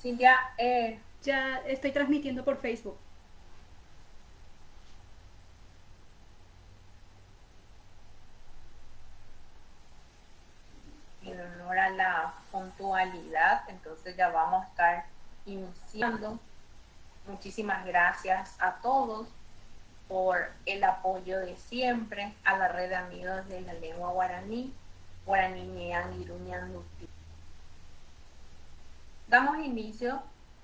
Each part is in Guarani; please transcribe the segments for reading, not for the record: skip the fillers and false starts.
Cintia, eh, Ya estoy transmitiendo por Facebook. En honor a la puntualidad, entonces ya vamos a estar iniciando. Muchísimas gracias a todos por el apoyo de siempre a la red de amigos de la lengua guaraní, Guaraní Ñe'ã Angirũ Ñanduti. Damos inicio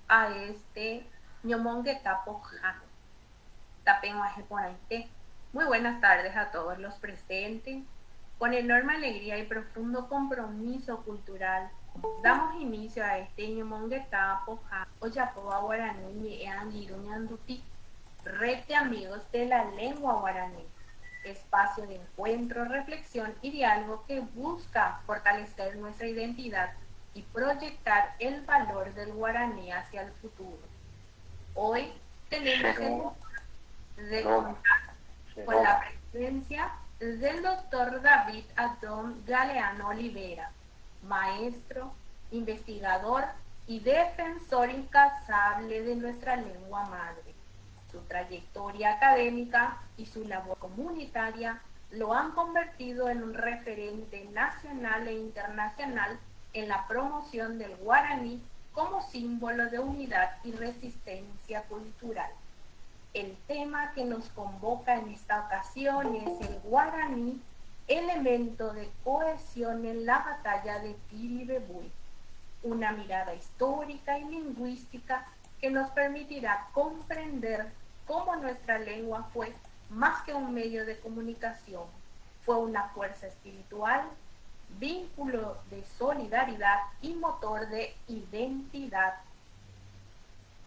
a este Ñomongeta Pohã. Tapeg̃uahẽ porãite. Muy buenas tardes a todos los presentes. Con enorme alegría y profundo compromiso cultural, damos inicio a este Ñomongeta Pohã ojapóva Guarani Ñe'ẽ Angirũ Ñanduti, Red de Amigos de la Lengua Guaraní, espacio de encuentro, reflexión y diálogo que busca fortalecer nuestra identidad y proyectar el valor del guaraní hacia el futuro. Hoy tenemos el honor de contar con la presencia del doctor David Abdón Galeano Olivera, maestro, investigador y defensor incansable de nuestra lengua madre. Su trayectoria académica y su labor comunitaria lo han convertido en un referente nacional e internacional en la promoción del guaraní como símbolo de unidad y resistencia cultural. El tema que nos convoca en esta ocasión es el guaraní, elemento de cohesión en la batalla de Piribebuy, una mirada histórica y lingüística que nos permitirá comprender cómo nuestra lengua fue más que un medio de comunicación, fue una fuerza espiritual, vínculo de solidaridad y motor de identidad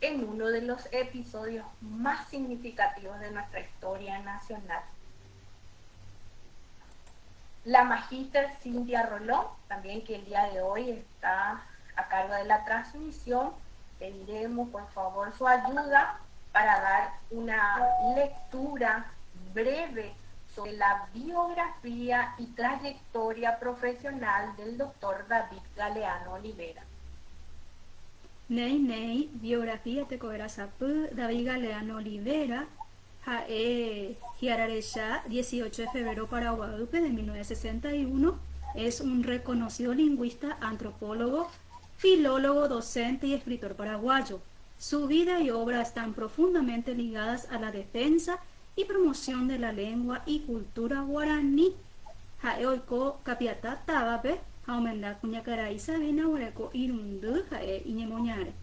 en uno de los episodios más significativos de nuestra historia nacional. La magíster Cintia Rolón, también que el día de hoy está a cargo de la transmisión, pediremos por favor su ayuda para dar una lectura breve sobre la biografía y trayectoria profesional del doctor David Galeano Olivera. Néi, néi, biografía tekoverasapy David Galeano Olivera, ha'e hi'ararecha 18 de febrero Paraguaýpe de 1961, es un reconocido lingüista, antropólogo, filólogo, docente y escritor paraguayo. Su vida y obra están profundamente ligadas a la defensa y promoción de la lengua y cultura guaraní. Ha'e oiko Capiatá távape ha omenda kuñakarai Sabina oguereko irundy ha'e iñemoñare.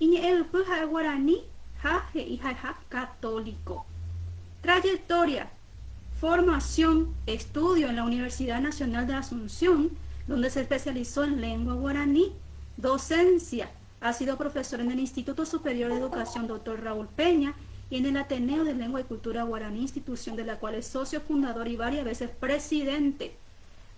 Iñe'ẽ ypy ha'e guarani ha he'i ha'eha católico. Trayectoria, Formación, estudio en la Universidad Nacional de Asunción, donde se especializó en lengua guaraní. Docencia, ha sido profesor en el Instituto Superior de Educación Dr. Raúl Peña y en el Ateneo de Lengua y Cultura Guaraní, institución de la cual es socio fundador y varias veces presidente.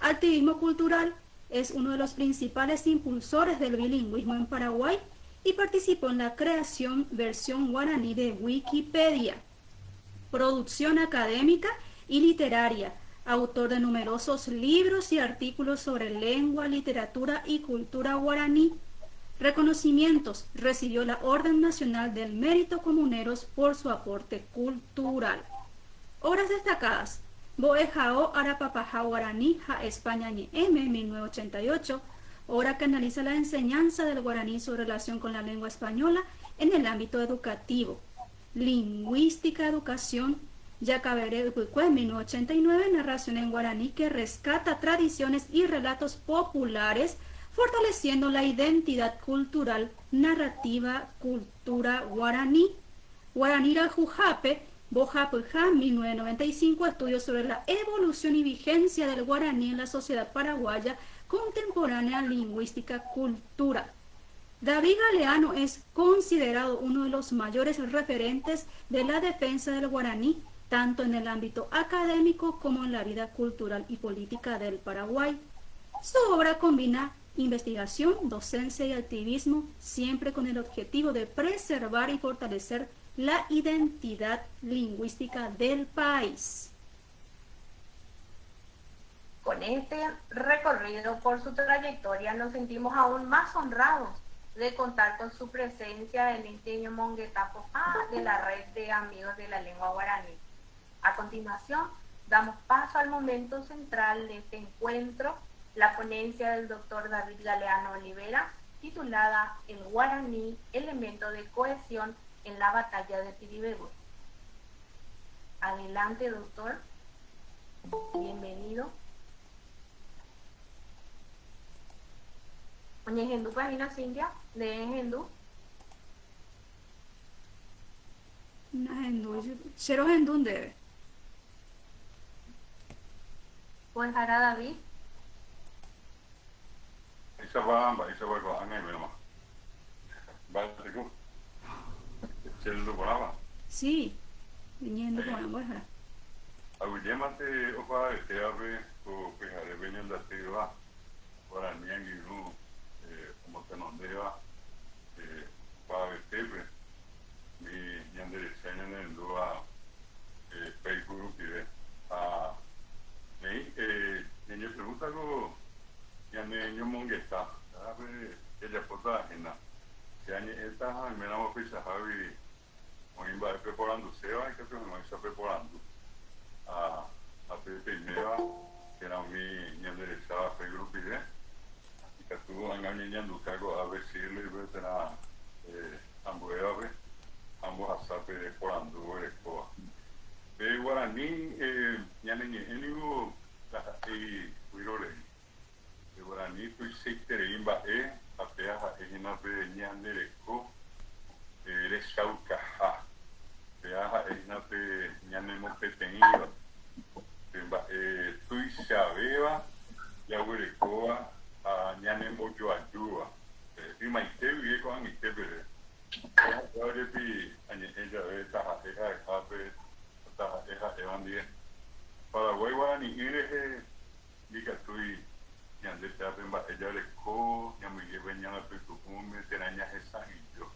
Activismo cultural, es uno de los principales impulsores del bilingüismo en Paraguay y participó en la creación versión guaraní de Wikipedia. Producción académica y literaria, autor de numerosos libros y artículos sobre lengua, literatura y cultura guaraní. Reconocimientos, recibió la Orden Nacional del Mérito Comuneros por su aporte cultural. Obras destacadas, Mbo'ehao Arapapaha Guarani ha España Ñe'ẽme, 1988, obra que analiza la enseñanza del guaraní y su relación con la lengua española en el ámbito educativo. Lingüística Educación, Jakavere Ypykue, 1989, narración en guaraní que rescata tradiciones y relatos populares, fortaleciendo la identidad cultural, narrativa, cultura guaraní. Guaraní Rayhuhápe, Mbohapyha, 1995, estudio sobre la evolución y vigencia del guaraní en la sociedad paraguaya contemporánea, lingüística, cultura. David Galeano es considerado uno de los mayores referentes de la defensa del guaraní, tanto en el ámbito académico como en la vida cultural y política del Paraguay. Su obra combina investigación, docencia y activismo, siempre con el objetivo de preservar y fortalecer la identidad lingüística del país. Con este recorrido por su trayectoria nos sentimos aún más honrados de contar con su presencia en este Ñomongeta Pohã de la Red de Amigos de la Lengua Guaraní. A continuación, damos paso al momento central de este encuentro, la ponencia del doctor David Galeano Olivera, titulada El guaraní, elemento de cohesión en la batalla de Piribebuy. Adelante, doctor. Bienvenido. Oñehendúpa hína Cintia? Nde ehendu? Nahendúi chupe. Che rohendu ndéve. Mbo'ehára David. Mba'éichapa, mba'éichapa ko'ág̃a oimérõma. Mba'e teko. Che rendu porãpa? Sí, reñehendu porã mbo'ehára. Aguyjémante opavavetévape ko pyharépe ñandatýva Guarani angirũ omotenondéva opavavetépe umi ñande recha ñanerendúva Facebook rupive. Ha néi ñañepyrũta ko ñane ñomongeta, ápe jajapóta hína. Che añe'ẽta ha oiméramo peichahágui oĩ mba'e peporanduséva ikatu hag̃uáicha peporandu. Ha ápe peiméva térã umi ñande recháva Facebook rupive, ikatu ág̃a oñeñanduka ko'ápe Shirley-pe térã ambuévape ha ombohasa pe porandu oguerekóva. Pe guarani ñane ñe'ẽ ningo ndaha'éi vyrorei. Pe guarani tuichaiterei mba'e ha péa ha'e hína pe ñande reko rechaukaha. Péa ha'e hína pe ñanemopeteĩva, pe mba'e tuichavéva jaguerekóva ha ñanembojoajúva. Ymaite guive ko'ag̃aite peve. Péa ha'éva jepi añe'ẽ jave taha'e ha'ehápe ha taha'e ha'éva ndive. Paraguái guarani'ỹ rehe Ndikatúi ñande péape mba'e jareko, ñamoinge pe ñanapytu'ũme térã ñahesa'ỹijo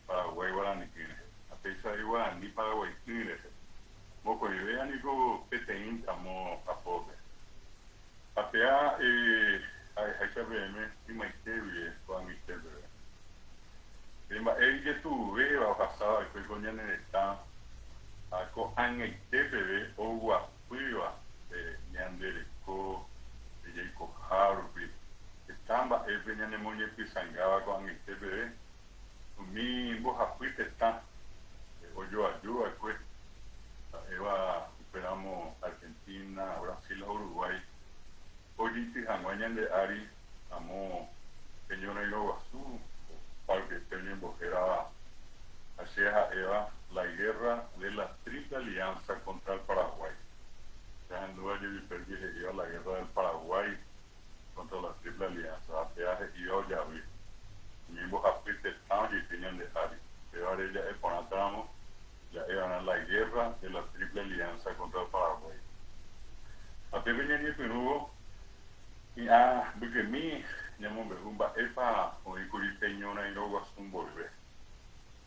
Paraguái guarani'ỹ rehe, ha péicha avei guarani paraguai'ỹ rehe. Mokõivéva niko peteĩntamo hapópe. Ha péa ha'eháicha peẽme ymaite guive ko'ag̃aite peve. Pe mba'e ijetu'uvéva ohasa va'ekue ko ñane retã ha ko'ag̃aite peve oguapy. Pýva pe ñande reko jaikoha rupi, heta mba'épe ñanemoñepysãngáva ko'ag̃aite peve, umi mbohapy tetã ojoaju va'ekue, ha'éva upéramo Argentina, Brasil ha Uruguay, ojeity hag̃ua ñande ári amo pe ñorairõ guasu parkete oñembohérava ha che ha'éva La Guerra de la Triple Alianza contra el Paraguay. Che ahendúva jepipe he'íva La Guerra del Paraguay contra la Triple Alianza ha péva he'íva ojavy umi mbohapy tetã ojeity ñande ári. Upévare ja'e porãtaramo ja'eva'erã La Guerra de la Triple Alianza contra el Paraguay. Ha pépe ñañepyrũvo Hi'ã mbykymi ñamombe'u mba'épa oĩkuri pe ñorairõ guasu mboyve.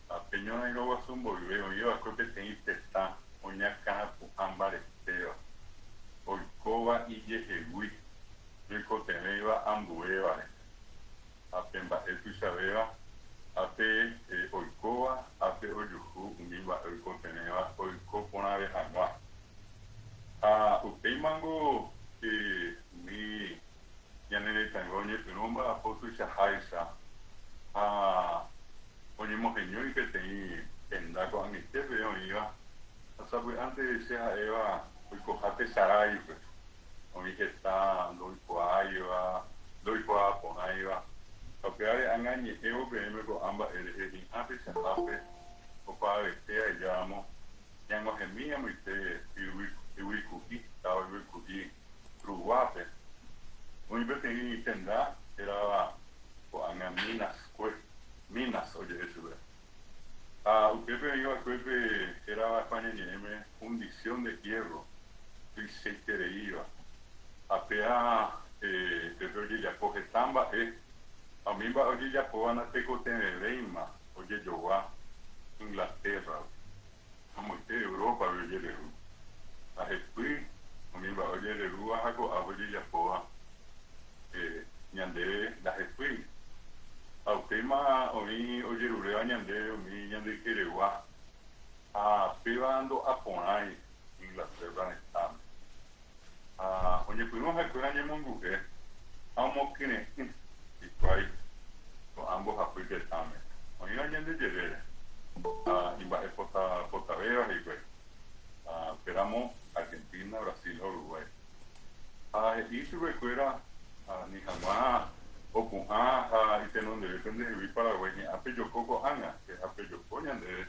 Ha pe ñorairõ guasu mboyve oĩva'ekue peteĩ tetã oñakãrapu'ã mbaretéva, oikóva ijehegui, noikotevẽiva ambuéva rehe. Ha pe mba'e tuichavéva, ápe oikóva, ápe ojuhu umi mba'e oikotevẽva oiko porãve hag̃ua. Ha upéimango umi ñane retãygua oñepyrũ omba'apo tuichaháicha ha oñemoheñói peteĩ tenda ko'ag̃aite peve oĩva ha sapy'ánte che ha'éva oikoha tesaráipe, oĩ heta ndoikuaáiva, ndoikuaaporãiva ha upévare ág̃a añe'ẽvo peẽme ko'ã mba'e rehe hi'ã pechahápe opavavete ahejáramo Ñag̃uahẽmi amoite Yvyku'i, táva Yvyku'i ruguápe, oĩ peteĩ tenda hérava ko'ág̃a Minas-kue, Minas oje'e chupe. Ha upépe oĩ va'ekue pe hérava España ñe'ẽme Fundición de Hierro, tuichaitereíva. Ha péa pépe ojejapo heta mba'e, ha umi mba'e ojejapóva natekotevẽvéima ojejogua Inglaterra-gui, amoite Europa-gui ojereru, ha hepy umi mba'e ojererúva ha ko'ápe ojejapóva ñandéve ndahepýi. Ha upéima umi ojeruréva ñandéve umi ñande ykeregua, ha péva ndo'aporãi Inglaterra retãme. Ha oñepyrũ ha'ekuéra ñemongu'e ha omokyre'ỹ hikuái ko'ã mbohapy tetãme oĩva ñande jerére ha imba'e pota potavéva hikuái, ha upéramo Argentina, Brasil ha Uruguay. Ha he'i chupekuéra ani hag̃ua opu'ã ha itenondeve pendehegui Paraguái ñe'ã pejoko ko'ág̃a, ha pejoko ñandéve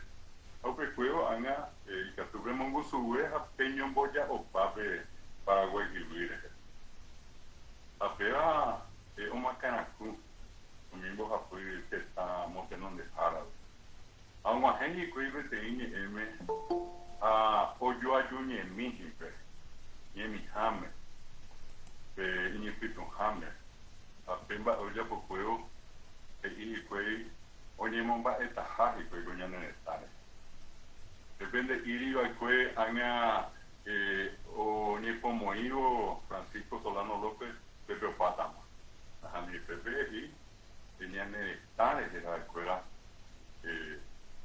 ha upekuévo ág̃a Ikatu pemongusugue ha peñomboja'opa pe Paraguái yvy rehe. Ha péva omoakãraku umi mbohapy tetã motenondeháragui. Ha og̃uahẽ hikuái peteĩ ñe'ẽme ha ojoajuñemi hikuái, ñemiháme, pe iñypytũháme, ha pe mba'e ojapokuévo he'i hikuái oñemomba'etaha hikuái ko ñane retã rehe. Pépe nde'íri va'ekue ág̃a oñepomoĩvo Francisco Solano López pépe opátama. Nahániri, pépe he'i ñane retã rehe ha'ekuéra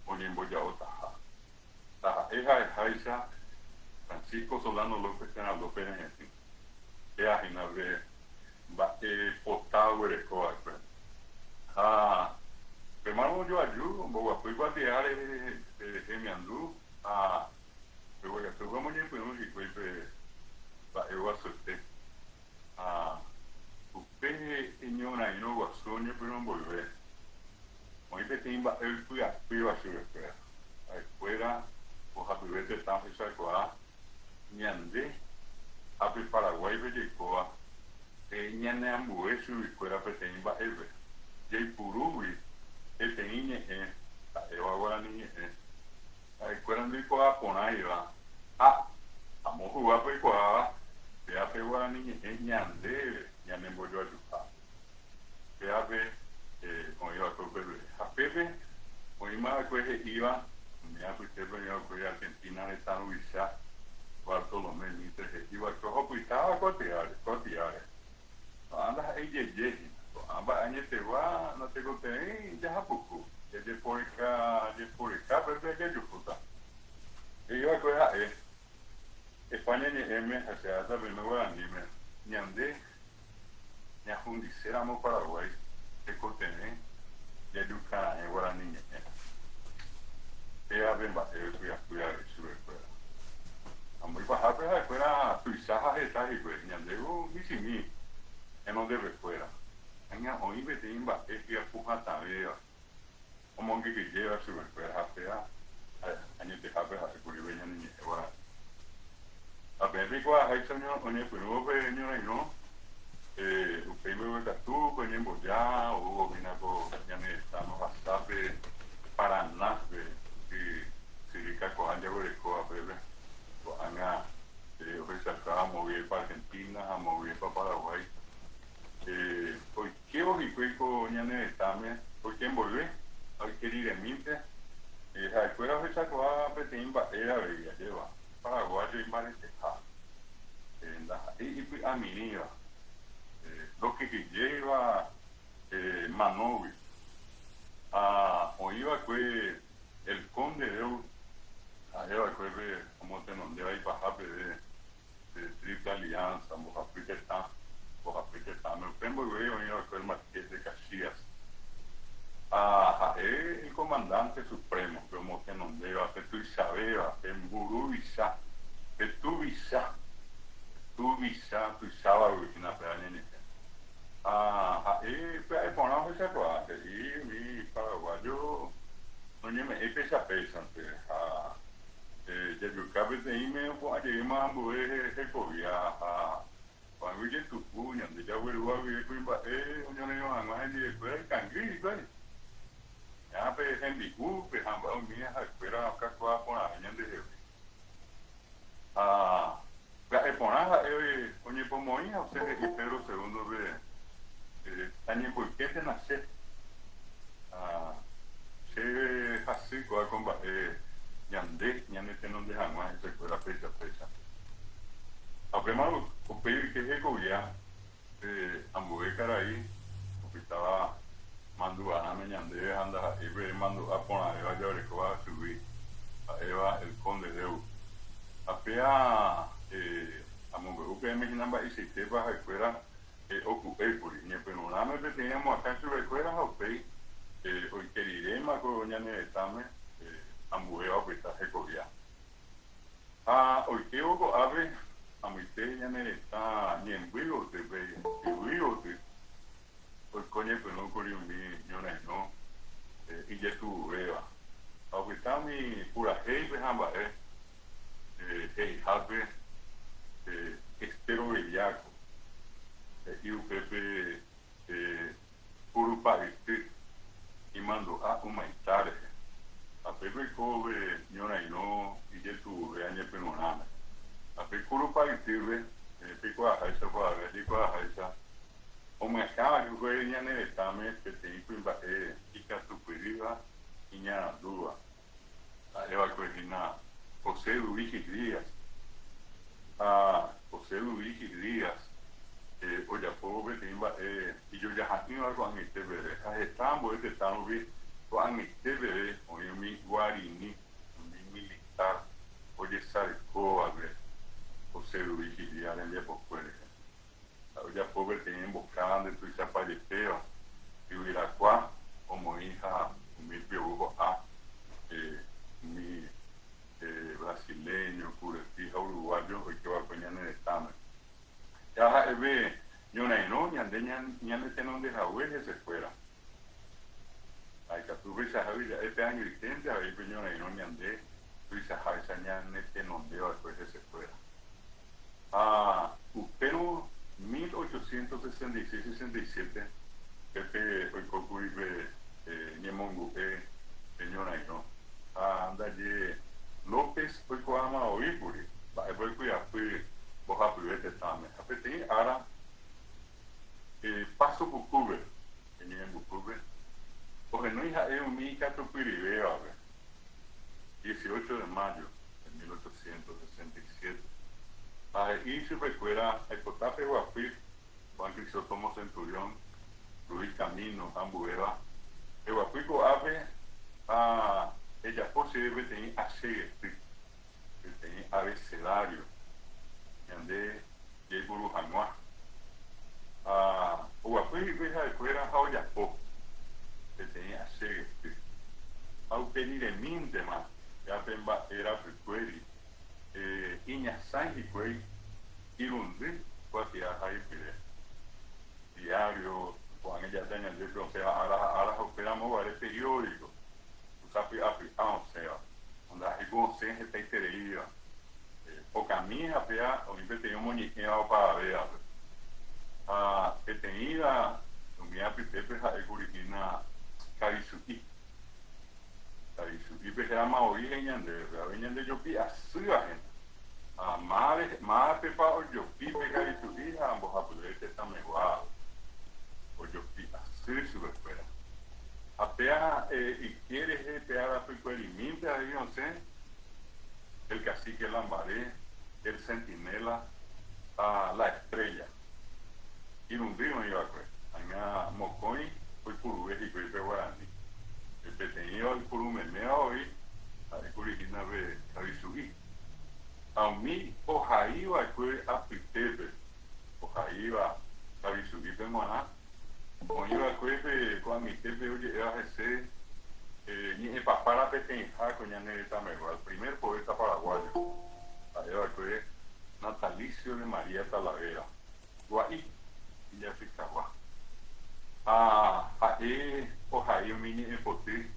oñemboja'otaha. Taha'e ha'eháicha Francisco Solano López térã López rehe'ỹ. Péa hína pe mba'e pota oguereko va'ekue. Ha upémarõ ojoaju omboguapy kuatia rehe hemiandu ha mbeguekatúpe omoñepyrũ hikuái pe mba'e guasuete. Ha upe ñorairõ guasu oñepyrũ mboyve, oĩ peteĩ mba'e oipy'apýva chupekuéra. Ha'ekuéra mbohapyve tetã ohechakuaa Ñande ha pe Paraguáipe jaikóva ñaneambue chuguikuéra peteĩ mba'épe, jaipurúgui peteĩ ñe'ẽ ha'éva guarani ñe'ẽ, ha'ekuéra ndoikuaa porãiva ha amo huguápe oikuaáva péva pe guarani ñe'ẽ ñandéve ñanembojoajuha. Pévape oĩva'ekue upépe. Ha pépe oĩmava'ekue he'íva, umi apytépe oĩva'ekue Argentina retã ruvicha Bartolomé Mitre he'iva'ekue ha opytáva kuatiáre, kuatiáre. Ko'ã ndaha'éi jeje hína. Ko'ã mba'e añetegua natekotevẽi jahapuku, jajeporeka, jeporeka pépe jajuhúta. He'iva'ekue ha'e, España ñe'ẽme ha che áta pene guaraníme, ñande Ñahundiséramo Paraguái tekotevẽ jajukara'ẽ guarani ñe'ẽ. Péva pe mba'e py'apy avei chupekuéra. Amo ipahápe ha'ekuéra tuicha ha heta hikuái, ñandévo michĩmi henondepekuéra. Ág̃a oĩ peteĩ mba'e hyapu hatãvéva omongyhyjéva chupekuéra ha péva añetehápe ha'ékuri pe ñane ñe'ẽ guarani. Ha peẽ peikuaaháicha oñepyrũvo pe ñorairõ, upéi mbeguekatu pe oñemboja oúvo hína ko ñane retã ohasa pe Parana pe ysyry kakuaa jaguerekóva pépe, ko'ág̃a ohechauka amoguiépa Argentina ha amoguiépa Paraguái. Oikévo hikuái ko ñane retãme oike mboyve ha oike riremínte, ha'ekuéra ohechakuaa peteĩ mba'e avei ajéva, paraguayo imbareteha, ndaha'éi ipy'amirĩva, ndokyhyjéiva manógui. Ha oĩ va'ekue El Conde Deu ha'e va'ekue pe omotenondéva ipaha peve pe Triple Alianza, mbohapy tetã, mbohapy tetãme. Upe mboyve oĩ va'ekue el Marqués de Caxias. Ha ha'e el Comandante Supremo, pe omotenondéva, pe tuichavéva, pe mburuvicha, pe tuvicha, tuvicha tuichávagui hína péva ñañe'ẽ. Ha ha'e pya'e porã ohechakuaa, he'i umi paraguayo noñeme'ẽi péicha péichante ha Jajuka peteĩme opu'ã jeýma ambue hekovia ha ko'ág̃a ijetu'u ñande jaguerúva guive kuimba'e oñorairõ hag̃ua hendivekuéra ikangy hikuái. Ña pe hembi'úpe ha mba'e umi ha'ekuéra okakuaa porãve ñandehegui. Ha pya'e porã ha'e oñepomoĩ ha osẽ he'i Pedro Segundo-pe, Añemboykéntena che. Ha che hasy kóva ko mba'e ñande ñanetenonde hag̃ua hesekuéra péicha péicha. Ha upémarõ upéi oike hekovia pe ambue karai opytáva mandu'arãme ñandéve ha ndaha'éi. mandu'a porãvéva jaguerekóva chugui, ha'éva El Conde d'Eu. Ha péa amombe'u peẽme hína mba'eichaitépa ha'ekuéra oku'ékuri. Ñepyrũrãme peteĩ amoakã chupekuéra ha upéi oike riréma ko ñane retãme ambuéva opyta hekovia. Ha oikévo ko'ápe amoite ñane retã ñemby gotýpe, yvy goty, oiko ñepyrũkuri umi ñorairõ ijetu'uvéva. Ha opyta umi purahéipe ha mba'e he'ihápe Estero Bellaco, he'i upépe Kurupa'yty imandu'a umaita rehe. Ha pépe oikove ñorairõ ijetu'uve añepyrũrãme. Ha pe Kurupa'ytýpe, peikuaaháicha opavave ajeikuaaháicha, omyakã va'ekue ñane retãme peteĩ kuimba'e ikatupyrýva iñarandúva, ha'e va'ekue hína José Luigi Díaz. Ha José Luigi Díaz ojapo peteĩ mba'e ijojaha'ỹva ko'ag̃aite peve, ha heta ambue tetã rupi ko'ag̃aite peve oĩ umi guarini, umi militar ojesarekóvape José Luigi Díaz rembiapokue rehe. Ha ojapo peteĩ emboscada nde tuichapa jepéva, yvyrakua omoĩ ha umi pyovu ho'a umi brasileño, kurepi ha uruguayo oike va'ekue ñane retãme. Ha ha'eve ñorairõ ñande ñane tenonde hague hesekuéra. Ha ikatu upeichahágui ja'e pe añoiténte avei pe ñorairõ ñande tuichaháicha ñane tenonde va'ekue hesekuéra. Ha upérõ 1866, 67, pépe oikókuri pe ñemongu'e pe ñorairõ. Ha ndaje López oikuaamavoíkuri mba'épa oipy'apy mbohapyve tetãme. Ha peteĩ ára Paso pukúpe, pe ñe'ẽmbukúpe, ohenói ha'e umi ikatupyryvévape, 18 de mayo de 1867, ha he'i ichupekuéra aipota peguapy Juan Crisóstomo Centurión, Luis Camino ha ambuéva, peguapy ko'ápe ha ejapo chéve peteĩ achegety, peteĩ abecedario ñande jaipuru hag̃ua. Ha oguapy hikuái ha'ekuéra ha ojapo peteĩ achegety. Ha upe riremíntema ja pe mba'e rapykuéri iñasãi hikuái irundy kuatia haipyre. Diario, ko'ág̃a ja'éta ñandépe osẽva ára ha ára ha upéramo guare periódico, sapy'apy'a osẽva. Ndaha'éiko osẽ hetaitereíva. Pokãmi ha péa oĩ peteĩ omoñe'ẽva opavavévape. Ha peteĩva umi apytépe ha'ékuri hína Kavisu'i. Kavisu'ípe hérama voi he'i ñandéve, avei ñandejopi asýva hína. Ha mávapepa ojopi pe Kavisu'i ha mbohapyve tetãmeguávape. Ojopi asy chupekuéra. Ha péa yke rehe pe arapykuerimínte avei osẽ El Cacique Lambaré, El Centinela ha La Estrella. Irundy oĩ va'ekue, ág̃a mokõi oipuruve hikuái pe guarani. Pe peteĩva oipuru meméva voi ha'ékuri hína pe Kavisu'i. Ha umi ohai va'ekue apytépe, ohaíva Kavisu'ípe g̃uarã, Oĩ va'ekue pe ko'ag̃aitépe oje'éva hese ñe'ẽpapára peteĩha ko ñane retãmegua, el primer poeta paraguayo, ha'e va'ekue Natalicio de María Talavera, Gua'i, Ijatycagua. Ha ha'e ohai umi ñe'ẽpoty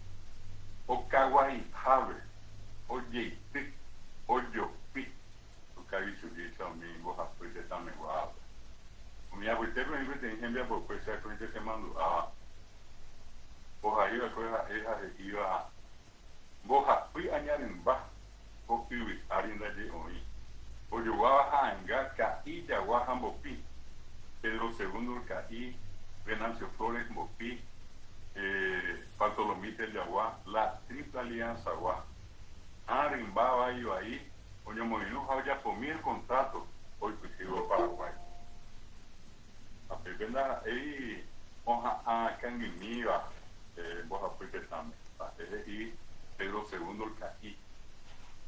okaguaihápe, ojeity, ojopi. Okavichu'ícha umi mbohapy tetãmeguávape. Umi apytépe oĩ peteĩ hembiapokue che akóinte chemandu'áva, ohai va'ekue ha'e ha he'íva, Mbohapy añarymba ko yvy ári ndaje oĩ, ojoguáva ha'anga ka'i jagua ha mbopi, Pedro Segundo ka'i, Venancio Flores mbopi, Bartolomé Teljagua, la Triple Alianza-gua. Ã rymba vai vai oñomoirũ ha ojapomi el contrato oipyhývo Paraguái. Ha pépe ndaha'éi oha'ã kangymíva mbohapy tetãme. Ha'e he'i Pedro Segundo Ka'i,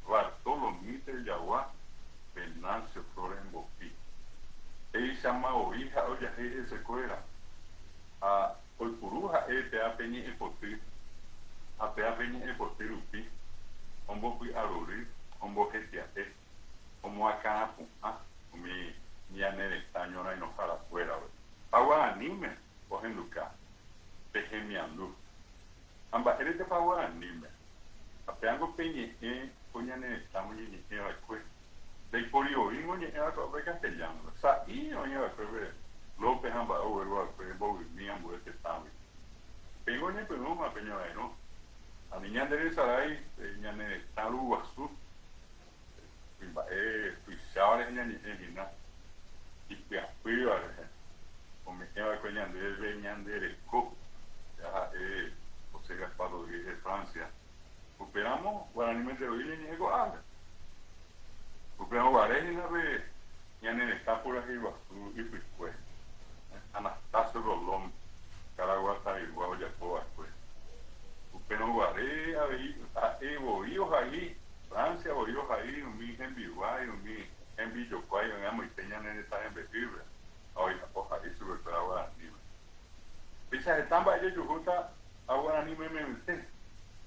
Bartolo Mitre Jagua, Venancio Flores Mbopi. Péichama voi ha ojahéi hesekuéra, ha oipuru ha'e péa pe ñe'ẽpoty, ha péa pe ñe'ẽpoty rupi ombopy'arory, ombohetia'e, omoakãrapu'ã umi ñane retã ñorairõharakuérape. Ha guaraníme ohenduka pe hemiandu. Ha mba'éretepa guaraníme? Ha péango pe ñe'ẽ ko ñane retã oñeñe'ẽ va'ekue. Ndaipóri oĩngo ñe'ẽ va'ekue pe castellano-pe. Sa'i oĩ va'ekue pe López ha mba'e ogueru va'ekue mbovymi ambue tetãgui. Péingo oñepyrũma pe ñorairõ. Ani ñande resarái pe ñane retã ruguasu kuimba'e tuicháva rehe ñañe'ẽ hína, ipyapýva rehe, ome'ẽ va'ekue ñandéve ñande reko, péva ha'e José Gaspar Rodríguez de Francia. Upéramo guaraníme voi ñañe'ẽ ko'ág̃a. Upérõ guare hína pe ñane retã purahéi guasu ypykue, Anastasio Rolón Caraguataygua ojapo va'ekue. Upérõ guare avei ha'e voi ohai Francia voi ohai umi hembiguái, umi hembijokuái oĩ amoite ñane retã rembe'ýpe ha ohai chupekuéra guaraníme. Péicha heta mba'e jajuhúta ha guarani meme'ỹte,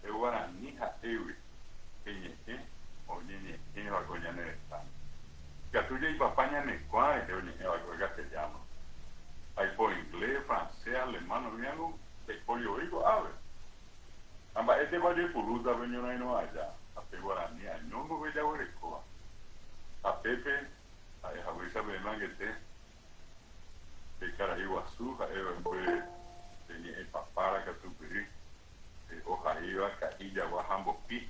pe guarani ha'égui pe ñe'ẽ oñeñe'ẽva ko ñane retãme. Ikatu jaipapa ñane kuã rehe oñe'ẽva ko castellano. Aipo inglés, francés, alemán oĩvango ndaipóri voi ko'ápe. Ha mba'étepa ojepurúta pe ñorairõ aja ha pe guarani añóngo pe jaguerekóva. Ha pépe ha'e haguéicha peẽme angete pe karai guasu ha'e va'ekue pe ñe'ẽ papára katupyry ohaíva ka'i jagua ha mbopi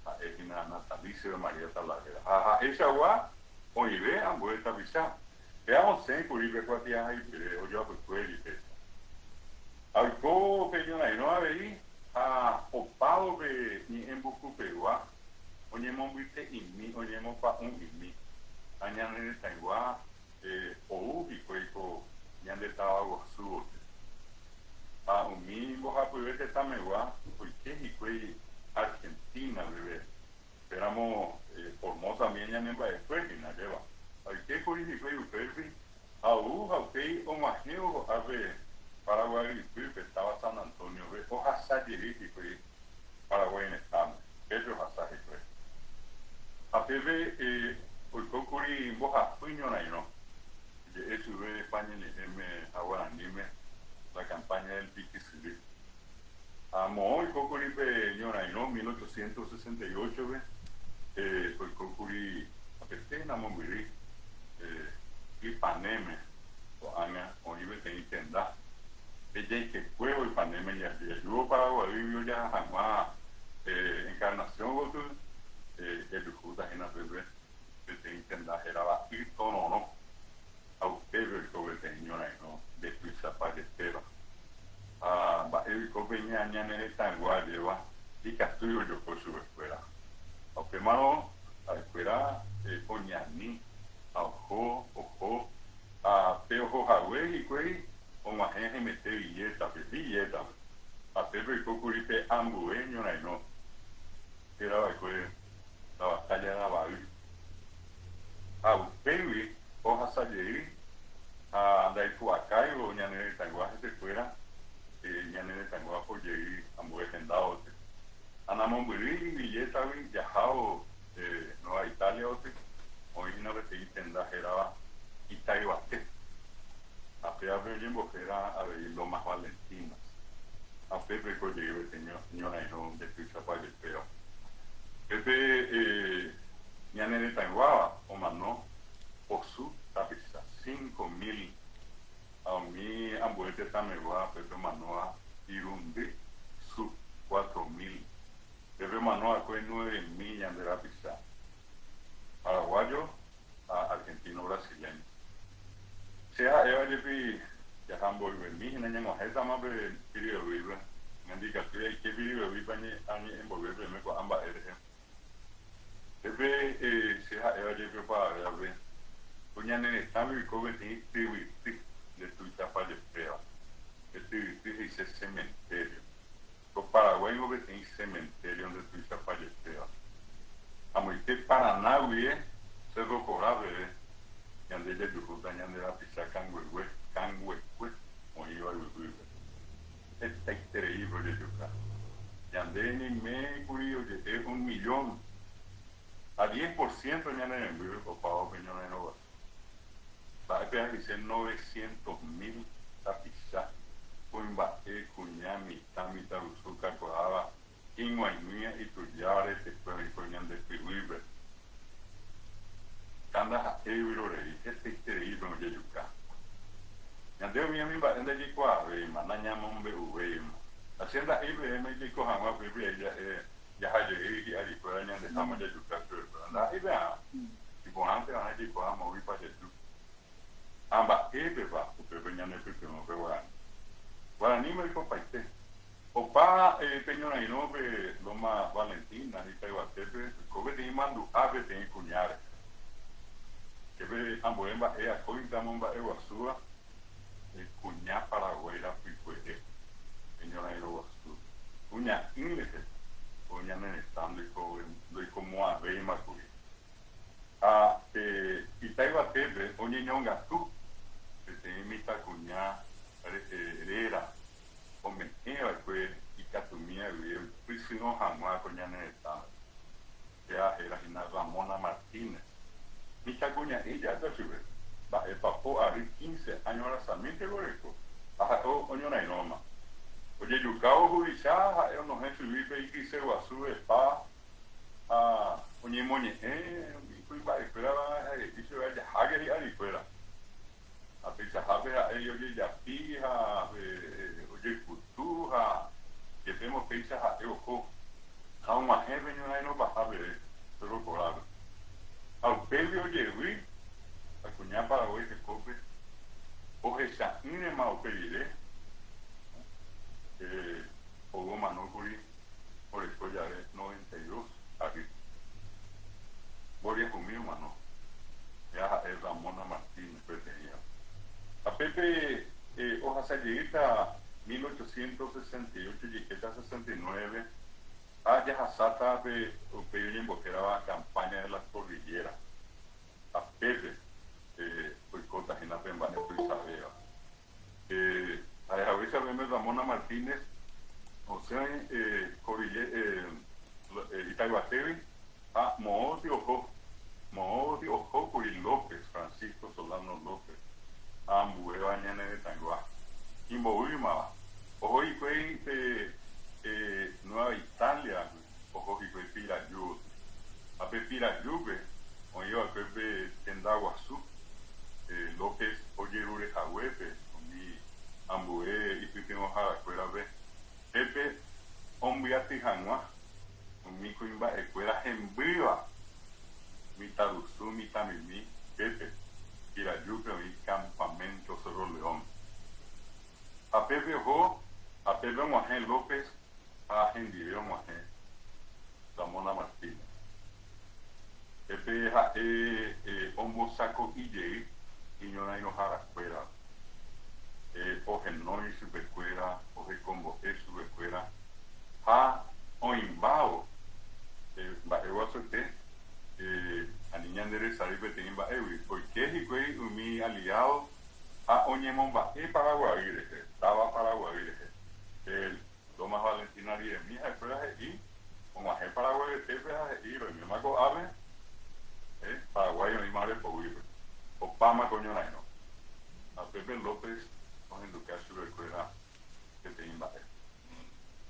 ha'e hína Natalicio de María Talavera. Ha ha'eichagua oĩve ambue tapicha. Péa osẽ kuri pe kuatiahaipyre ojoapykuéri péicha. Ha oiko pe ñorairõ avei ha opávo pe ñe'ẽ mbukupegua oñemombyte'imi, oñemopa'ũ'imi, ha ñane retãygua ou hikuái ko ñande táva guasu gotyo. Ha umi mbohapyve tetãmegua oike hikuái Argentina guive, upéramo Formosa umi ñanemba'ekue hína, ajépa. Ha oike kuri hikuái upérupi Ha ou ha upéi og̃uahẽvo ko'ápe Paraguay ypýpe, táva San Antonio-pe, ohasa jey hikuái Paraguay retãme, pépe ohasa hikuái. Ha pépe oikókuri mbohapy ñorairõ, oje'e chupe España ñe'ẽme ha guaraníme la campaña del Piquysyry. Ha moõ oikókuri pe ñorairõ 1868-pe, oikókuri apete namombyry Ypanéme, ko'ág̃a oĩ peteĩ tenda pe jaikekuévo Ypanéme jajúvo Paraguaýgui ojaha hag̃ua Encarnación gotyo, jajuhúta hína pépe peteĩ tenda hérava Ytororõ, ha upépe oiko peteĩ ñorairõ ndetuichapa jepéva. Ha mba'e oiko pe ñane retãygua ajéva ikatúi ojoko chupekuéra. Ha upémarõ ha'ekuéra oñani ha oho, oho, ha pe oho hague hikuái og̃uahẽ haimete Villeta-pe, Villeta-pe. Ha pépe oiko kuri pe ambue ñorairõ héra va'ekue la batalla de Abay. Ha upégui ohasa jey ha ndaipu'akáivo ñane retãygua hesekuéra, ñane retãygua oho jey ambue hendávote. Ha namombyrýi Villétagui jahávo Nueva Italia-vote, oĩ hína peteĩ tenda hérava Itayvate, ha pévape oñembohéra avei Lomas Valentinas. Ha pépe oiko jey peteĩ ñorairõ ndetuichapa jepéva. Pépe ñane retãyguáva omano posu tapicha, 5000, ha umi ambue tetãmegua pépe omanóva irundy su, 4000. Pépe omano va'ekue 9000 ñande rapicha, paraguayo ha argentino brasileño. Che ha'éva jepi jaha mboyvemi hína ñag̃uahẽtama pe Piribebuy-pe, ñandikatúi aike Piribebuy-pe añe'ẽ mboyve peẽme ko'ã mba'e rehe. Pépe che ha'éva jepi opavavévape, ko ñane retãme oiko peteĩ tyvyty nde tuichapa jepéva. Pe tyvyty he'ise cementerio. Ko Paraguáingo peteĩ. cementerio ndetuichapajepéva. Amoite Paraná guie Cerro Corá peve ñande jajuhúta ñande rapicha kanguegue, kanguekue oĩva yvyguýpe. Hetaitereípe ojejuka. Ñande ñaime kuri oje'e un millón ha diez por ciento ñane remby opávo pe ñorairõ guasu. Mba'épe ahyse novecientos mil tapicha, kuimba'e, kuña, mitã, mitãrusu kakuaáva, ig̃uaig̃uia itujáva retekue oiko ñande py'ỹipe. Ka ndaha'éi vyrorei, hetaitereípe ojejuka. Ñande umi umi mba'e ndajaikuaavéima, nañamombe'uvéima. Ha che nda'éi peẽme jaiko hag̃ua upépe ai ja'e jaha jey hi'arikuéra ñandeháma jajuka chupekuéra. Ndaha'éi pe'arã. Iporãnte va'erã jaikuaa moõipa jaju. Ha mba'épepa upépe ñanepytyvõ pe guarani. Guaraníme oikopaite. Opa pe ñorairõ pe Loma Valentina Itaivatépe oiko peteĩ mandu'a peteĩ kuña rehe. Pépe ambue mba'e akóinte amomba'eguasúva kuña Paraguái rapykuere pe ñorairõ guasu. Kuña'ỹ rehe ko ñane retã ndoikomo'ãvéima kuri. Ha pe ita yvatépe oñeñongatu peteĩ mitãkuña réra ome'ẽ va'ekue ikatumía guive oipysyrõ hag̃ua ko ñane retãme. Péva héra hína Ramona Martínez. Mitãkuña'i ja'éta chupe, mba'épa po ary quince áño rasamínte oreko, ha ha'e oñorairõma. Ojejukávo huvicha ha'e onohẽ chugui pe ikyse guasu espada Ha oñemoñe'ẽ umi kuimba'ekuérava ha he'i chupe ajaháke hi'arikuéra. Ha peichahápe ha'e ojejapi ha ojekutu ha jepémo péicha ha'e oho ha og̃uahẽ pe ñorairõ paha peve Cerro Corápe. Ha upégui ojevy ha kuña Paraguái hekópe ohecha'ỹrema upe rire ou omanókuri oreko jave 92 ary. Mboriahumi omano, héra ha'e Ramona Martínez peteĩva. Ha pépe ohasa jeýta 1868 jeikéta 69 ha jahasáta pe upéi oñembohérava Campaña de las Cordilleras. Ha pépe oikóta hína pe mba'e tuichavéva. Ha'ehaguéicha peẽme Ramona Martínez osẽ Itayvatégui ha moõti oho, moõti ohókuri López, Francisco Solano López ha ambuéva ñane retãygua imboýmava. Oho hikuái pe Nueva Italia-gui oho hikuái Piraju gotyo. Ha pe Pirajúpe oĩva'ekue pe tenda guasu López ojerurehaguépe umi ambue ipytyvõharakuérape pépe ombyaty hag̃ua umi kuimba'ekuéra hembýva mitãrusu mitãmimi pépe Pirajúpe oĩ Campamento Cerro León. Ha pépe oho ha pépe og̃uahẽ López ha hendive og̃uahẽ Ramona Martínez. Pépe ha'e ombosako'i jey iñorairõharakuéra, ohenói chupekuéra, ohekombo'e chupekuéra ha oĩmbávo mba'e guasuete ani ñanderesary peteĩ mba'égui, oike hikuái umi aliado ha oñemomba'e Paraguay rehe, táva Paraguay rehe. Lomas Valentina riremi ha'ekuéra he'i, og̃uahẽ Paraguayetépe ha he'i, Roiméma ko'ápe, Paraguái oĩma ore poguýpe. Opáma ko ñorairõ. Ha upépe López ohenduka chupekuéra peteĩ mba'e.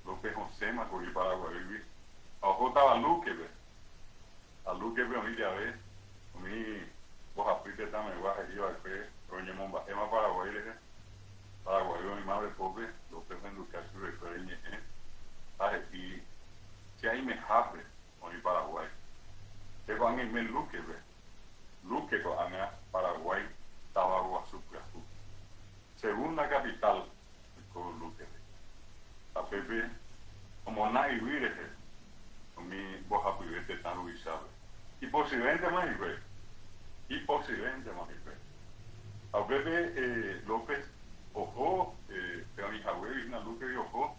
López osẽma kuri Paraguaýgui ha oho táva Lúkepe. Ha Lúkepe oĩ jave umi mbohapy tetãmegua he'i va'ekue roñemomba'éma Paraguái rehe, Paraguái oĩma ore pópe, López ohenduka chupekuéra iñe'ẽ ha he'i, Che aimehápe oĩ Paraguái. Che ko'ág̃a aime Lúkepe. Lúke ko'ág̃a Paraguái táva guasu pyahu. Segunda capital oiko Lúkepe. Ha pépe omona yvy rehe umi mbohapyve tetã ruvichápe. Ipochyvéntema hikuái. Ipochyvéntema hikuái. Ha upépe López oho pe oĩhaguégui hína Lúkegui oho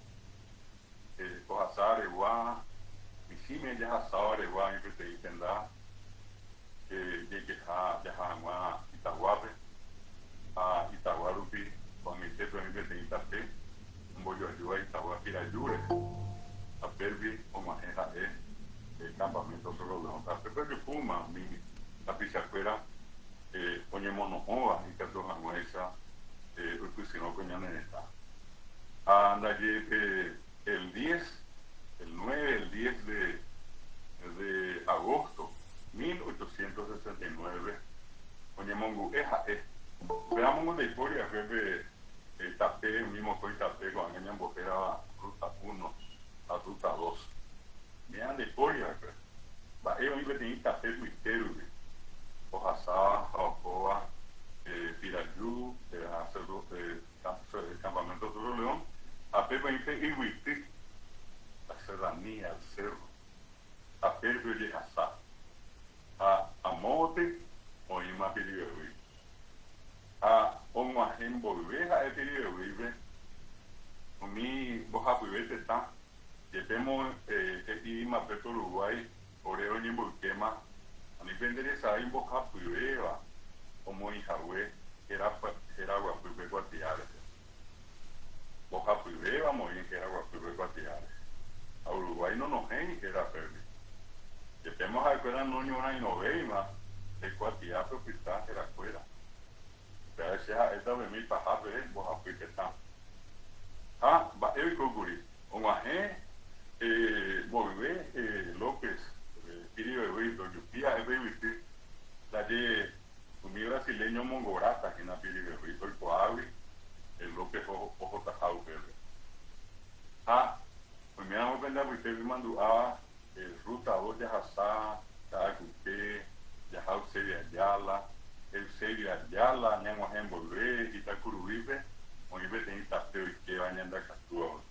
ohasa Aregua. jahasáva regua oĩ peteĩ tenda jeikeha jaha hag̃ua Itaguápe, ha Itagua rupi ko'ag̃aitépe oĩ peteĩ tape ombojoajúva Itagua Piraju rehe, ha pérgui og̃uahẽ ha'e campamento Cerro León. Ha pépe ojuhúma umi tapichakuéra oñemono'õva ikatu hag̃uáicha oipysyrõ ko ñane retã. Ha ndaje pe el diez, el nueve, el diez de de agosto 1869 oñemongu'e ha'e. Upéramo ndaipóri va'ekue pe tape, umi mokõi tape ko'ág̃a ñambohérava Ruta uno ha Ruta dos. Ñe'ã ndaipóri va'ekue. Mba'e oĩ peteĩ tape mbyte rupi, ohasáva ha ohóva Piraju térã Campamento Cerro León, ha pépe oĩ pe yvyty, la serranía, el cerro, tape rupi ojehasa, ha amóvoty oĩma Piribebuy. Ha og̃uahẽ mboyve ha'e Piribebuýpe umi mbohapyve tetã Jepémo he'íma pe Uruguái ore roñemboykéma, ani pende resay mbohapyvéva omoĩ hague héra guapýpe kuatia rehe. Mbohapyvéva omoĩ héra guapýpe kuatia rehe. Ha Uruguái nonohẽi héra pégui. Jepémo ha'ekuéra noñorãirõvéima pe kuatiápe opyta herakuéra. Upévare che ha'éta umi ipahápe mbohapy tetã. Ha mba'e oiko kuri? Og̃uahẽ mboyve López Piribebuýpe ojupi ha'e pe yvyty ndaje umi brasileño omongoráta hína Piribebuýpe oikuaágui López ohotaha upépe. Ha oiméramo pende apytépe imandu'áva Ruta dos jahasa Ka'akupe, jaha Eusebio Ayala, Eusebio Ayala ñag̃uahẽ mboyve Itakuruvípe oĩ peteĩ tape oikéva Ñandakatúa gotyo.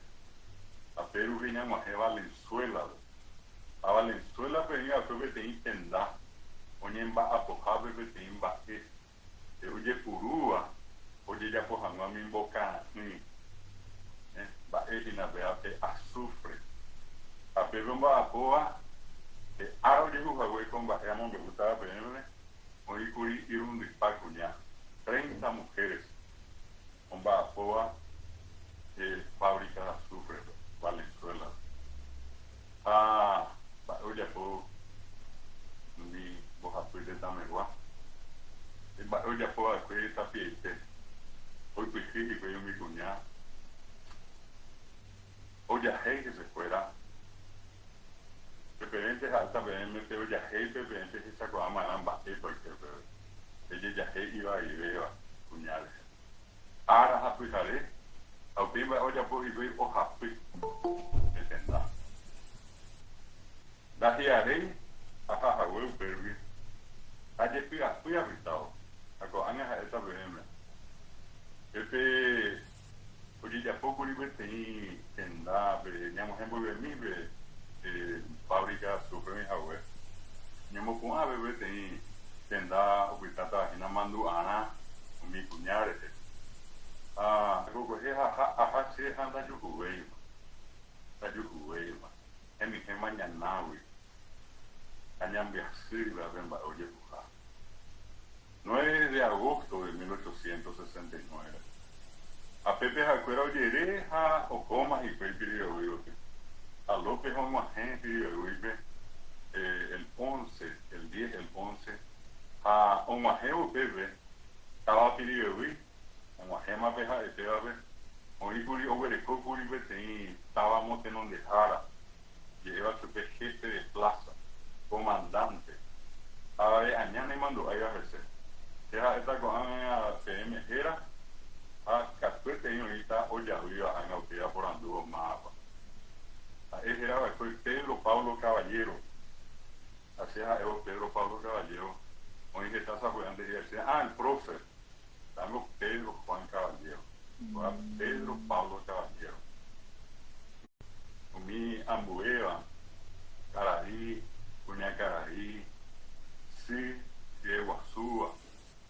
Tape rupi ñag̃uahẽ Valenzuela-pe. Ha Valenzuela-pe oĩ va'ekue peteĩ tenda oñemba'apohápe peteĩ mba'e ojepurúva ojejapo hag̃ua umi mbokara'ỹi. Mba'e hína péva pe azufre. Ha pépe omba'apóva pe ára ojehu hague ko mba'e amombe'útava peẽme, oĩkuri irundypa kuña, treinta mujeres, omba'apóva pe fábrica de azufre-pe, Valenzuela-pe. Ha mba'e ojapo umi mbohapy tetãmegua? Mba'e ojapo va'ekue tapiaite oipyhy hikuái umi kuña ojahéi hesekuéra? Pepevénte ha'éta peẽme pe ojahéipe peẽ pehechakuaa ma'erã mba'épa oike upépe, pe jejahéi ivaivéva kuña rehe. Ára ha pyhare, ha upéi mba'e ojapo hikuái ohapy pe tenda. Ndahi'aréi aha hague upégui, ajepy'apy apytávo, ha ko'ág̃a ha'éta peẽme. Pépe ojejapókuri peteĩ tendápe ñag̃uahẽ mboyvemi pe fábrica azufre oĩ hague. Ñamopu'ãve peteĩ tenda opytátava hína mandu'arã umi kuña rehe. Ha kokuehe aha che ha ndajuhuvéima, ndajuhuvéima, henyhẽma ñanágui ha ñambyasýva pe mba'e ojehuha. 9 de agosto de 1869. Ha pépe ha'ekuéra ojere ha ohóma hikuái Piribebuýpe. Ha López og̃uahẽ Piribebuýpe el once, el diez, el once, ha og̃uahẽvo upépe táva Piribebuy, og̃uahẽma pe ha'etévape, oĩkuri oguerekókuri peteĩ táva motenondehára, je'éva chupe jefe de plaza, comandante, ha avei aña naimandu'áiva hese. Che ha'éta ko'ág̃a peẽme héra ha katuetei oĩta ojavýva ág̃a upéva porandúvo mávapa. Ha'e héra va'ekue Pedro Pablo Caballero. Ha che ha'évo Pedro Pablo Caballero, oĩ heta sapy'ánte he'íva che, Ah, el profe! Tango Pedro Juan Caballero. Kóva Pedro Pablo Caballero. Umi ambuéva, karai, kuñakarai, sy, hyeguasúva,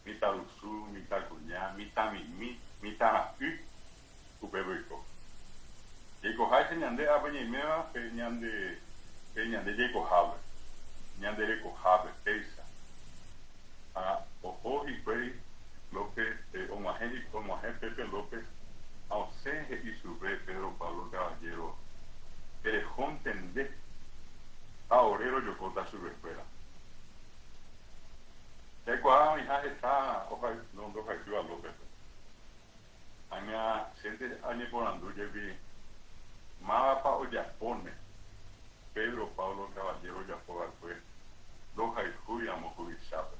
mitãrusu, mitãkuña, mitãmimi, mitãra'y, upépe oiko. Jaikoháicha ñande ápe ñaiméva pe ñande Pe ñande jaikohápe, ñande rekohápe, péicha. Ha oho hikuái López, og̃uahẽ og̃uahẽ Pepe López ha osẽ he'i chupe Pedro Pablo Caballero, Erehónte nde, ha ore rojokóta chupekuéra. Jaikuaa oĩha heta ndohayhúva Lópezpe. Ág̃a chénte añeporandu jepi mávapa ojapóne Pedro Pablo Caballero ojapo va'ekue ndohayhúi ramo huvichápe.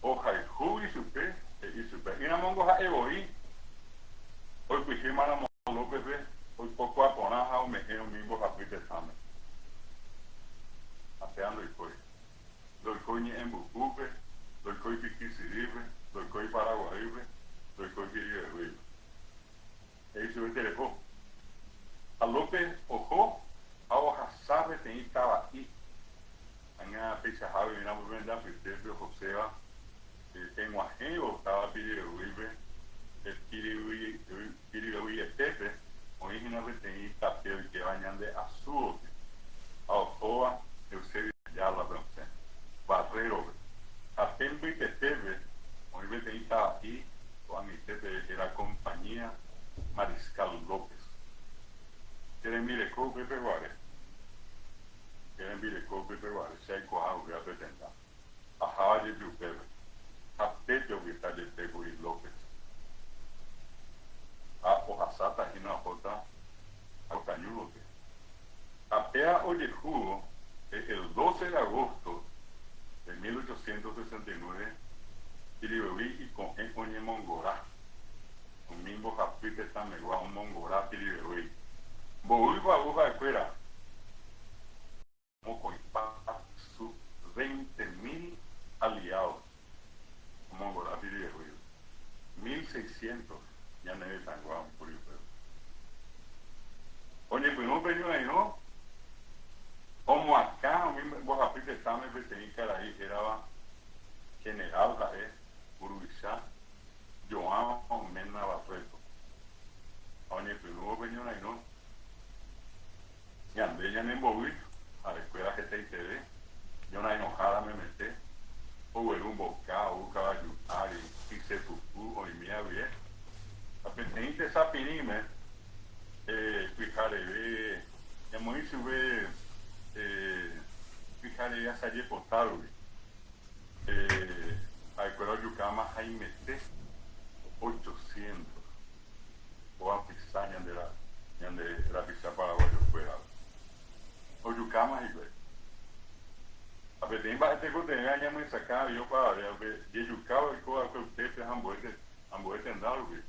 Ohayhúgui chupe he'i chupe, ỹramongo ha'e voi oipyhýma ramo Lópezpe oipokua porã ha ome'ẽ umi mbohapy tetãme. Ha péva ndoikói. Ndoikói Ñe'ẽmbukúpe, ndoikói Pikysyrýpe, ndoikói Paraguaýpe, ndoikói Piribebuýpe. He'i chupe tereho. Ha López oho ha ohasa peteĩ tava'i. Ág̃a peichahágui oĩramo pe pende apytépe ohoséva peg̃uahẽvo táva Piribebuýpe, pe Piribebuyetépe oĩ hína peteĩ tape oikéva ñande Asúope ha ohóva Eusebio Ayala-pe osẽ, Barrero-pe. Ha pe mbytetépe oĩ peteĩ tava'i ko'ag̃aitépe héra Compañía Mariscal López. Che rembireko upépe guare. Che rembireko upépe guare, che aikuaa upéva pe tenda. Aháva jepi upépe. Ha pépe opyta jepe kuri López. Ha ohasáta hína ohóta Cotañúdope. Ha péa ojehúvo el 12 de agosto de 1869 Piribebuy iko'ẽ oñemongora. Umi mbohapy tetãmegua omongora Piribebuy. Mboýpa ou ha'ekuéra? Mokõipa su veinte mil aliados omongora Piribebuy. Mil seiscientos ñane retãygua oĩkuri upépe. Oñepyrũ pe ñorairõ omoakã umi mbohapy tetãme peteĩ karai hérava General ha'e mburuvicha João Mena Barreto. Ha oñepyrũvo pe ñorairõ, ñande ñanembovy, ha'ekuéra hetaiteve, ñorairõhára memete, ogueru mboka, ou kavaju ári, kyse puku, oĩmi avie. Ha peteĩ tesapirĩme, pyhareve, ñamoĩ chupe pyhareve asaje pota rupi, ha'ekuéra ojukáma haimete ochocientos oapisa ñande ñande rapicha paraguayokuérape. Ojukáma hikuái. Ha peteĩ mba'e tekotevẽ ñamyesakã avei opavave upe jejuka oiko va'ekue upépe ha ambue tenda rupi,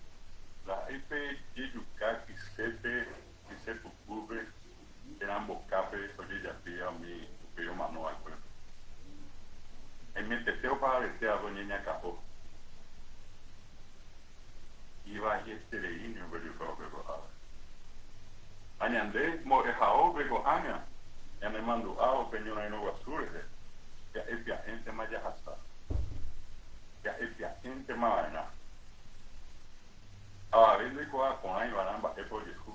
ndaha'éi pe jejuka kysépe, kyse pukúpe térã mbokápe ojejapíva umi upéi omano va'ekuépe. Haimetete opavavete va'ekue oñeñakã'o. Ivaieterei ni ogueruka upe ko'ápe. Ha ñande mbo'ehaópe ko'ág̃a ñanemandu'a upe ñorairõ guasu rehe, pya'e pya'éntema jahasa. Pya'e pya'éntema va'erã. Avave ndoikuaa porãi va'erã mba'épa ojehu.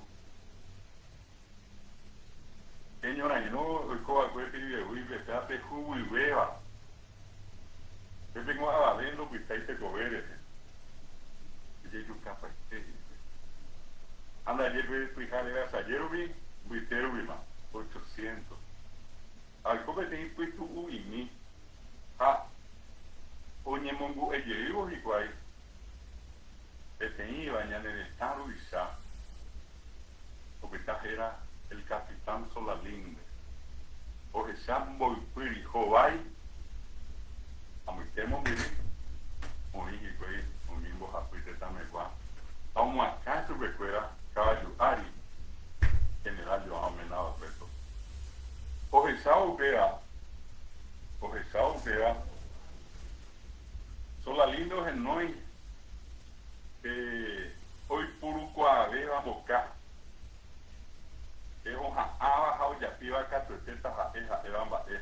Pe ñorairõ oiko va'ekue Piribebuýpe péva pe huguyvéva. Pépengo avave ndopytái tekove rehe. Ojejukapaite hikuái. Ha ndaje pe pyhare asaje rupi, mbyte rupima, ochocientos. Ha oiko peteĩ pytu'u'imi ha oñemongu'e jeývo hikuái peteĩva ñane retã ruvicha opyta héra El Capitán Solalinde, ohecha mboypýri hovái amoite mombyry oĩ hikuái umi mbohapy tetãmegua ha omoakã chupekuéra kavaju ári General João Mena Barreto. Ohechávo upéva, ohechávo upéva, Solalinde ohenói pe oipurukuaavéva mboka, pe oha'ãva ha ojapíva katuete taha'e ha'éva mba'e.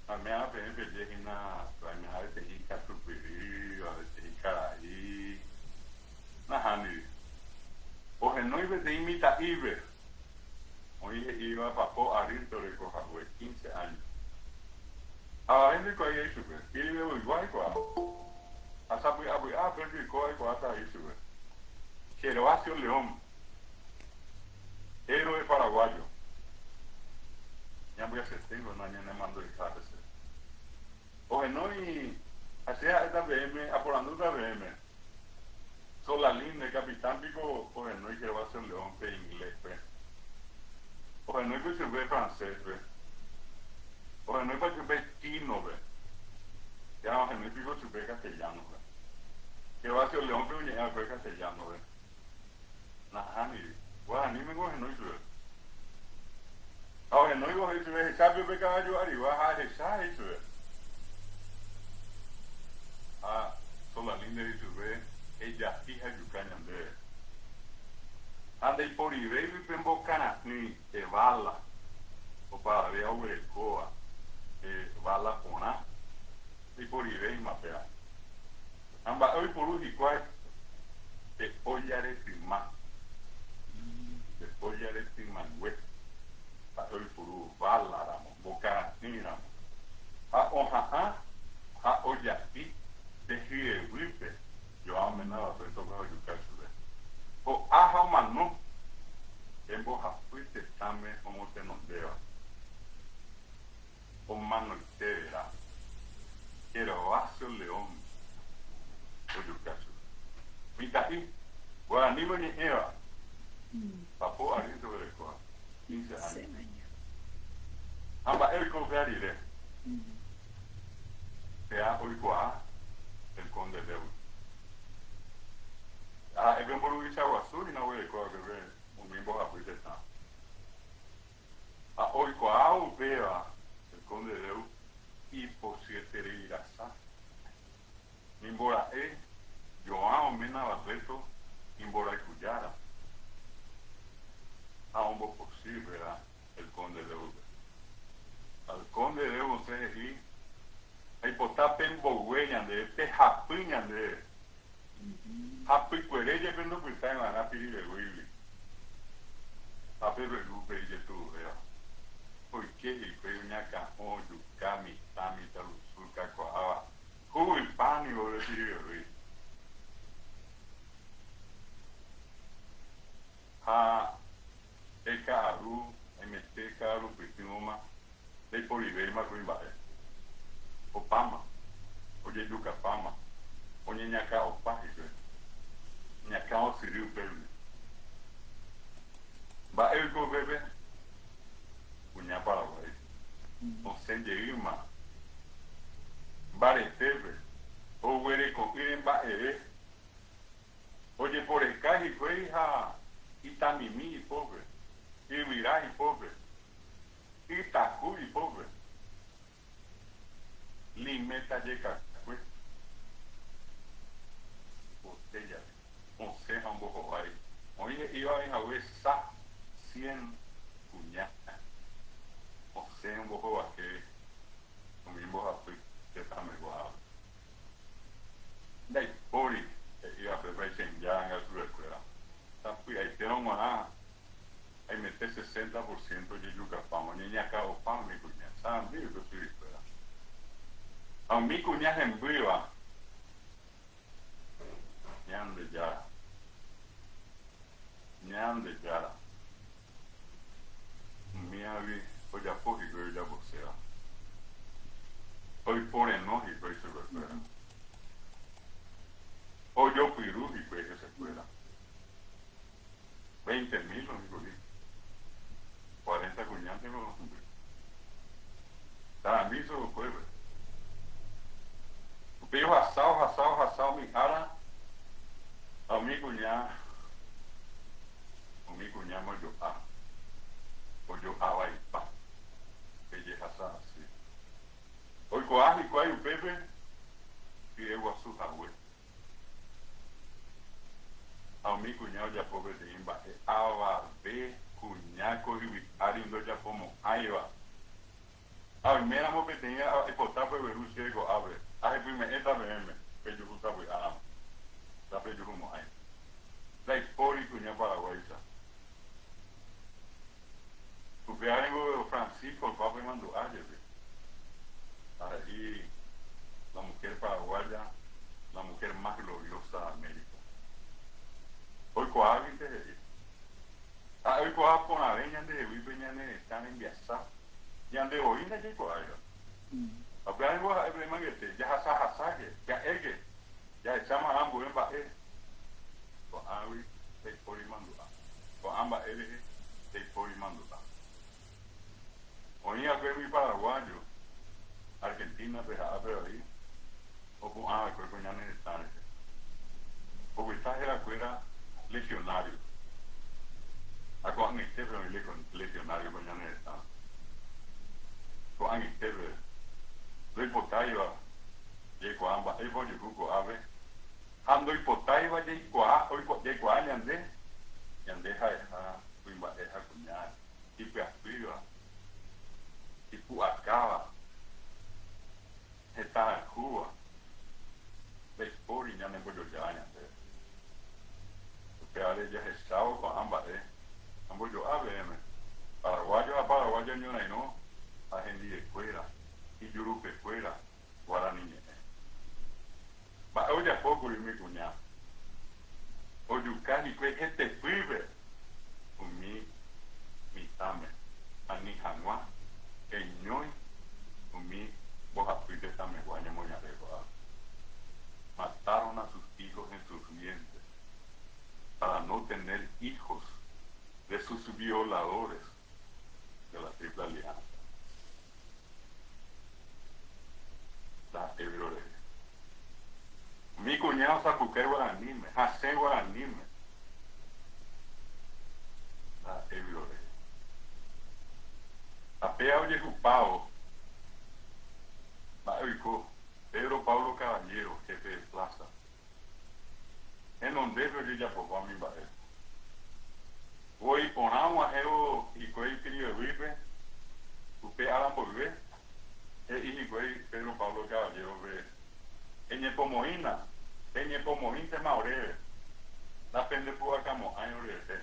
Ame'ã peẽ peje hína aimeha peteĩ ikatupyrýva, peteĩ karai. Nahániri. Ohenói peteĩ mitã'ípe. Oĩ he'íva papo arýnte oreko hague, quince años. Avave ndoikuaái chupe, Piribebuygua aikuaa. Ha sapy'apy'a pépe oiko aikuaáta avei chupe. Gervasio León, héroe paraguayo. Ñambyasyeténgo nañanemandu'iha hese. Ohenói ha che ha'éta peẽme, aporandúta peẽme. Solalinde, capitán piko ohenói Gervasio León-pe inglés-pe? Ohenóipa chupe francés-pe? Ohenóipa chupe chino-pe? Térã ohenói piko chupe castellano-pe? Gervasio León-pe oñe'ẽ va'ekue castellano-pe. Nahániri. Guaranímengo ohenói chupe. Ha ohenóivo he'i chupe, Hechápe upe kavaju arigua ha ahecha, he'i chupe. Ha Solalinde he'i chupe, Ejapi ha ejuka ñandéve. Ha ndaiporivéigui pe mbokara'ỹi, pe vála, opavave oguerekóva, pe vála porã, ndaiporivéima péva. Ha mba'e oiporu hikuái? Pe ólla retyma. Pe ólla retymangue. Ha'e oiporu vála ramo, mbokara'ỹi ramo. Ha oha'ã ha ojapi pe hyeguýpe Joa omena va'ekue toka ojuka chupe. Ho'a ha omano pe mbohapy tetãme omotenondéva. Omanoite vera. Gervasio León ojuka chupe. Mitã'i, guaraníme oñe'ẽva, papo arýnte oguerekóva, quince años. Ha mba'e oiko upéva rire? Péa oikuaa el conde Leu. Ha'e pe mburuvicha guasu hína oguerekóva upépe umi mbohapy tetã. Ha oikuaávo upéva, el conde Deu ipochyeterei rasa. Nimbora'e João omena Barreto imborayhujára ha ombopochy upéva el conde Deu-pe. Ha el conde Deu osẽ he'i, Aipota pembogue ñandéve, pehapy ñandéve. Hapykuere jepe ndopytái va'erã Piribebuygui. Ha pe Perúpe ijetu'uvéva. Oike hikuái oñakã'o ojuka mitã mitãrusu kakuaáva huguypa ningo pe Piribebuy. Ha pe ka'aru aimete ka'arupytỹvoma ndaiporivéima kuimba'e. Opáma, ojejukapáma, oñeñakã'opa hikuái. Iñakã osyry upégui. Mba'e oiko upépe? Kuña Paraguái osẽ jeýma mbaretépe oguereko'ỹre mba'eve. Ojeporeka hikuái ha itamimi ipópe, yvyra ipópe. Ytaku ipópe, limeta jekakue, botéllape, osẽ ha ombohovái. Oĩ he'íva oĩ hague sa cien kuña osẽ ombohovake umi mbohapy tetãmeguáva. Ndaipóri he'íva pépa ichenjáanga chupekuéra. Sapy'aitérõ g̃uarã Haimete sesenta por ciento ojejukapáma, oñeñakã'opa umi kuña. Sarambi oiko chuguikuéra. Ha umi kuña hembýva, Ñandejára, Ñandejára, umívagui ojapo hikuái ojaposéva. Oiporeno hikuái chupekuéra. Ojopyru hikuái hesekuéra. Veinte mil oĩ kuri. Cuarenta kuñánteko ohundi. Sarambi isokokuépe. Upéi ohasa, ohasa, ohasa umi ára ha umi kuña, umi kuñáme ojo'a, ojo'a vaipa pe jehasa asy. Oikuaa hikuái upépe hye guasu hague. Ha umi kuña ojapo peteĩ mba'e avave kuña ko yvy ári ndojapomo'ãiva. Ha oiméramo peteĩ aipota pegueru chéve ko'ápe, ahepyme'ẽta peẽme, pejuhu sapy'áramo. Ndapejuhumo'ãi. Ndaipóri kuña Paraguáicha. Oikuaa porãve ñandehegui pe ñane retã rembiasa, ñande voi ndajaikuaáiva. Ha upéva ningo ha'e peẽme angete, jahasahasáke, pya'éke, jahecháma ambue mba'e. Ko'ãgui ndaipóri mandu'a. Ko'ã mba'e rehe ndaipóri mandu'a. Oĩ va'ekue umi paraguayo, Argentina-pe ha ápe avei, opu'ã va'ekue ko ñane retã rehe. Opyta herakuéra legionario. Ha ko'ag̃aitépe oĩ legionario ko ñane retãme. Ko'ag̃aitépe ndoipotáiva jaikuaa mba'épa ojehu ko'ápe ha ndoipotáiva jaikuaa jaikuaa ñande, ñande ha'eha kuimba'e ha kuña ipyapýva, ipu'akáva, hetãrayhúva, ndaipóri ñanembojojáva ñandéve. Upévare jahechávo ko'ã mba'e ambojo'a peẽme, paraguayo ha paraguaya ñorairõ ha hendivekuéra, ijurupekuéra, guarani ñe'ẽ. Mba'e ojapókuri umi kuña? Ojuka hikuái hetepýpe umi mitãme ani hag̃ua heñói umi mbohapy tetãmegua ñemoñare ko'ápe. Mataron a sus hijos en sus vientres para no tener hijos de sus violadores de la Triple Alianza. Ndaha'éi rehe. Umi kuña osapukái guaraníme, hasẽ guaraníme. Ndaha'éi rehe. Ha péa ojehupávo, mba'e oiko Pedro Pablo Caballero, jefe de plaza. Henondépe ojejapopa umi mba'e. Voi porã og̃uahẽvo hikuái Piribebuy-pe, upe ára mboyve, he'i hikuái Pedro Pablo Caballero-pe, Eñepomoĩna, peñepomoĩntema oréve, ndapendepu'akamo'ãi orerehe.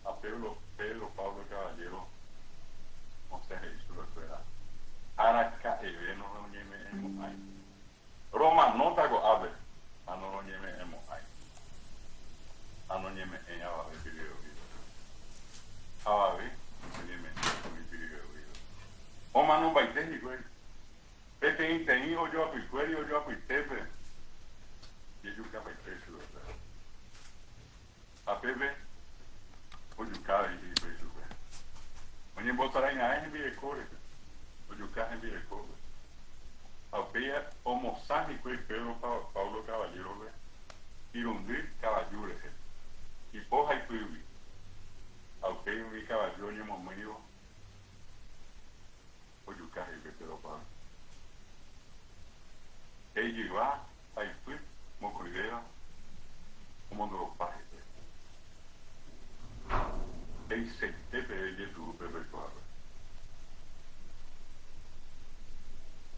Ha Pedro, Pedro Pablo Caballero osẽ he'i chupekuéra, Araka'eve noroñeme'ẽmo'ãi. Romanóta ko'ápe ha noroñeme'ẽmo'ãi, ha noñeme'ẽi avave piriveguípe. Avave oñeme'ẽ umi piriveguípe. Omanombaite hikuái, peteĩteĩ ojoapykuéri ojoapytépe jejukapaite chupekuéra. Ha pépe ojuka avei hikuái chupe. Oñembosarai'arã hembireko rehe, ojuka hembirekópe. Ha upéi omosã hikuái Pedro Pablo Caballero-pe irundy kavaju rehe, ipo ha ipýgui. Ha upéi umi kavaju oñemomýivo ojuka hikuái Pedro Pablo. Pe ijyva ha ipy mokõivéva omondoropa hikuái. Peichaite peve ijetu'u pe peikuaápe.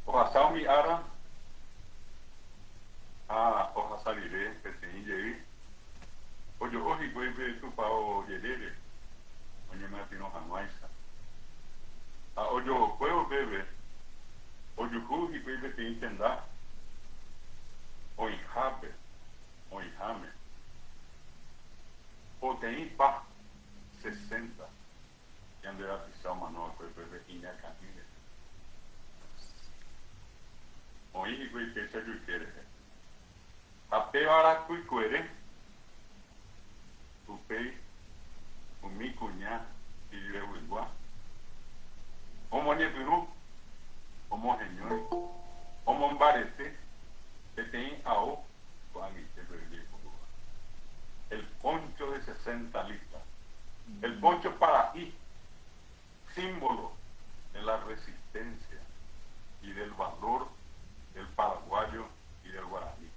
Ohasa umi ára ha ohasa rire peteĩ jey ojo'o hikuái pe tupao jerére oñemyatyrõ hag̃uáicha. Ha ojo'okuévo peve ojuhu hikuái peteĩ tenda oĩhápe, oĩháme, poteĩ pa sesenta ñande rapicha omano va'ekue pépe iñakã'ỹ rehe. Oĩ hikuái péicha joyke rehe. Ha péva rapykuere upéi umi kuña ijyreguigua omoñepyrũ, omoheñói, omombarete peteĩ ao ko'ag̃aite peve jaiporúva, el poncho de sesenta listas, el poncho para'i, símbolo de la resistencia y del valor del paraguayo y del guaraní.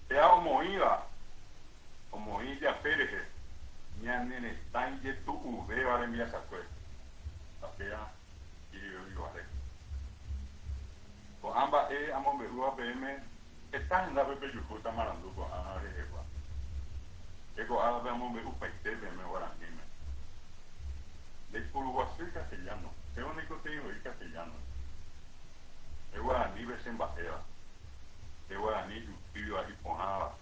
Péa omoĩva omoĩ ijape rehe ñane retã ijetu'uvéva rembiasakue, ha péa iriveguiguare. Ko'ã mba'e amombe'úva peẽme heta hendápe pejuhúta marandu ko'ã rehegua. Che ko árape amombe'upaite peẽme guaraníme. Ndaipuruguasúi castellano, chévo naikotevẽi voi castellano. Pe guaranípe che mba'éva. Pe guarani ijupíva iporãva,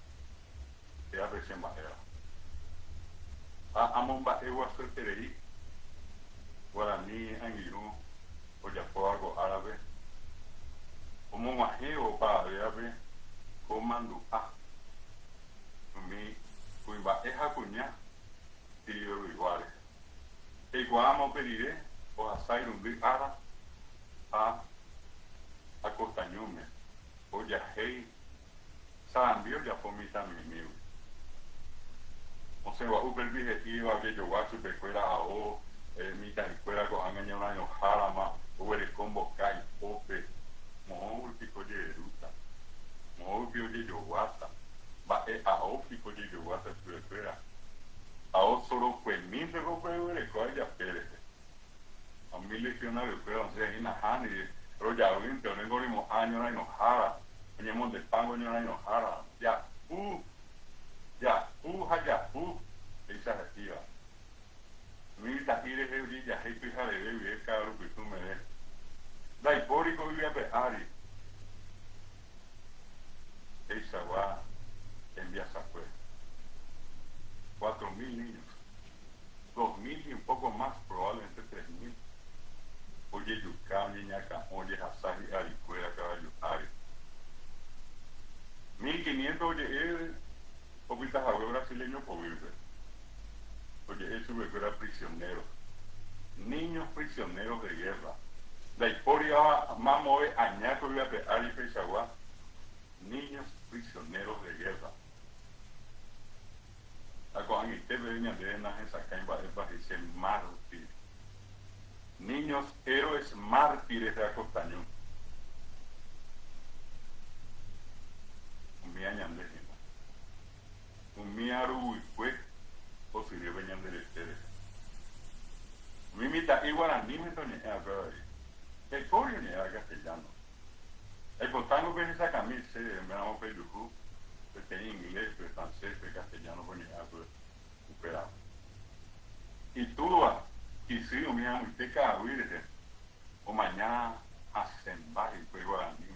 péva pe che mba'éva. amomba'eguasueterei Guarani angirũ ojapóva ko árape omog̃uahẽvo opavavévape ko mandu'a umi kuimba'e ha kuña Tiribebuigua rehe. Peikuaáma upe rire ohasa irundy ára ha Acosta Ñúme ojahéi Sarambi ojapo mitãmimígui. Osẽ gua'u pérupi he'íva ojejogua chupekuéra ao mitã'ikuéra ko'ág̃a ñorairõhárama oguereko mboka ipópe, moõgui piko ojererúta, moõgui ojejoguáta, mba'e ao piko ojejoguáta chupekuéra, ao sorokuemínte ko oguerekóva ijape rehe. Ha umi legionariokuéra osẽ he'i, Nahániri, rojavýnte, oréngo roimo'ã ñorairõhára, oñemondepángo ñorairõhára, japu, japu ha japu, péicha he'íva. Umi mitã'i rehe ojejahéi pyhareve guive ka'arupytũ meve. Ndaipóri ko yvy ape ári peichagua tembiasakue. 4000 niños. 2000 y un poco más, probablemente 3000, ojejuka, oñeñakã'o, ojehasa hi'arikuéra kavaju ári. 1500 oje'e opytahague brasileño poguýpe, oje'e chupekuéra prisionéro, niños prisioneros de guerra. Ndaipóri mamove aña ko yvy ape ári peichagua niños prisioneros de guerra. Ha ko'ag̃aite peve ñandéve nahesakãi mba'épa he'ise mártir. Niños héroes mártires de Acostañu. Umía ñande hína. Umía ruguykue osyry pe ñande rete rehe. Umi mitã'i guaraníme toñe'ẽ va'ekue avei. Ndaipóri oñe'ẽva castellano. Aipotángo pehechakami chéve oiméramo pejuhu peteĩ inglés-pe, francés-pe, castellano-pe oñe'ẽva'ekue upéramo. Itúva, isy umi amoite ka'aguy rehe omaña hasẽmba hikuái guarani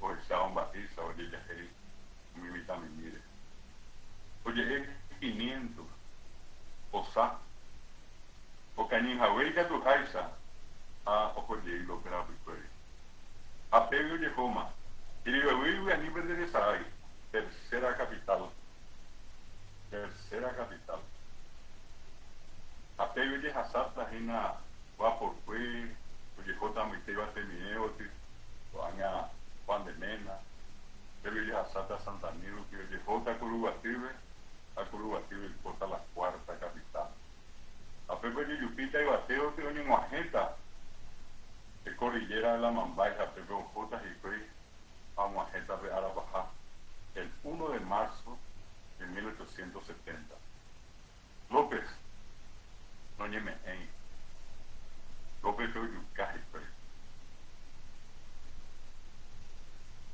ohechávo mba'éicha ojejahéi umi mitãmimi rehe. Oje'e quinientos osa okañyhague ikatuháicha ha ohojey López rapykuéri. Ha pégui ojehóma, Iribebuígui ani pende resarái, tercera capital, tercera capital. Ha pégui ojehasáta hína vaporkue, ojehóta amoite yvatemiẽ gotyo, ko'ág̃a Juan de Mena, pégui ojehasáta Santani rupi, ojehóta Kuruguatýpe, ha Kuruguatýpe oikóta la cuarta capital. Ha pépe ojejupíta yvate gotyo oñeg̃uahẽta pe Cordillera de la Mambay ha pépe ohóta hikuái ha og̃uahẽta pe ára paha, el uno de marzo de 1870. López noñeme'ẽi. Lópezpe ojuka hikuái.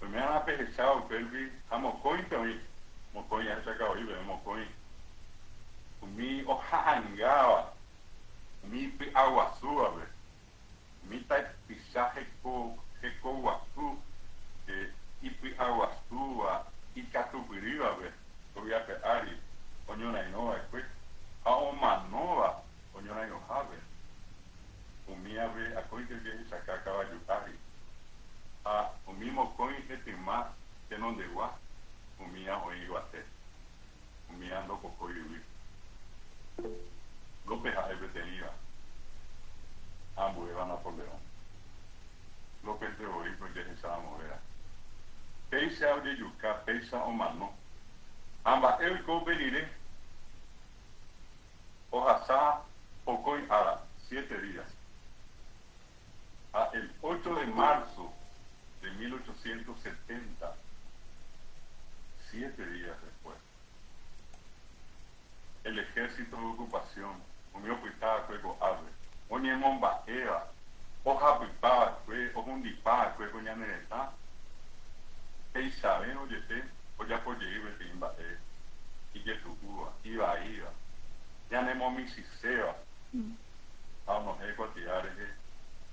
Oime'arã pehecháva upérupi ha mokõinte oĩ, mokõi ahechaka voi peẽ mokõi. Umi oha'angáva umi ipy'aguasúvape, umi tapicha heko hekoguasu ipy'aguasúva ikatupyrývape ko yvy ape ári oñorairõva'ekue ha omanóva oñorairõhápe, umívape akóinte ojehechaka kavaju ári, ha umi mokõi hetyma tenondegua umíva oĩ yvate. Umíva ndopokói yvy. López ha'e peteĩva, ha ambuéva Napoleón. Lópezpe voi pe ojehecharamo vera. Péicha ojejuka, péicha omano. Ha mba'e oiko upe rire? Ohasa pokõi ára, siete días. Ha el ocho de marzo de 1870, siete días después, el ejército de ocupación, umi opyta va'ekue ko'ápe, oñemomba'éva, ohapypa va'ekue, ohundipa va'ekue ko ñane retã, he'isavérõ jepe ojapo jey peteĩ mba'e ijetu'úva, ivaíva, ñanemomichĩséva. Ha onohẽ kuatia rehe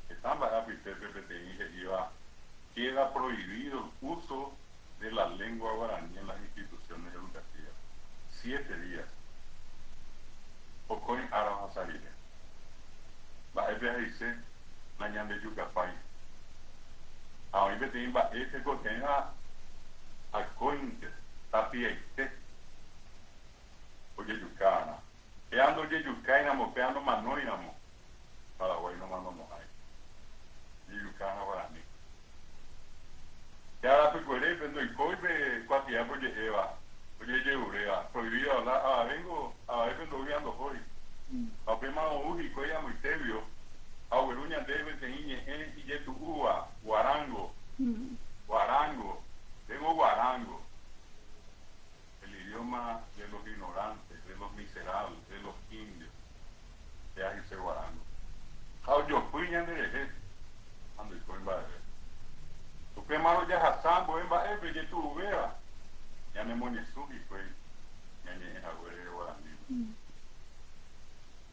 heta mba'e apytépe peteĩ he'íva Queda prohibido el uso de la lengua guaraní en las instituciones educativas. Siete días. Mba'épe he'ise nañandejukapái. Ha oĩ peteĩ mba'e tekotevẽva akóinte tapiaite ojejuka'arã. Péa ndojejukáiramo, péa nomanóiramo, Paraguái nomanomo'ãi. Ojejuka'arã guarani. Pe arapykuerépe ndoikói pe kuatiápe oje'éva, ojejeruréva, prohibido hablar, avavéngo avavépe ndoúi ha ndohói. Ha upémarõ ou hikuái amoitéguio ha ogueru ñandéve peteĩ ñe'ẽ ijetu'úva, guarango, guarango, ndéngo guarango. El idioma de los ignorantes, de los miserables, de los indios. Péa he'ise guarango. Ha ojopy ñanderehe ha ndoikói mba'eve. Upémarõ jahasa ambue mba'épe jetu'uvéva ñanemoñesũ hikuái ñañe'ẽ haguére guaraníme.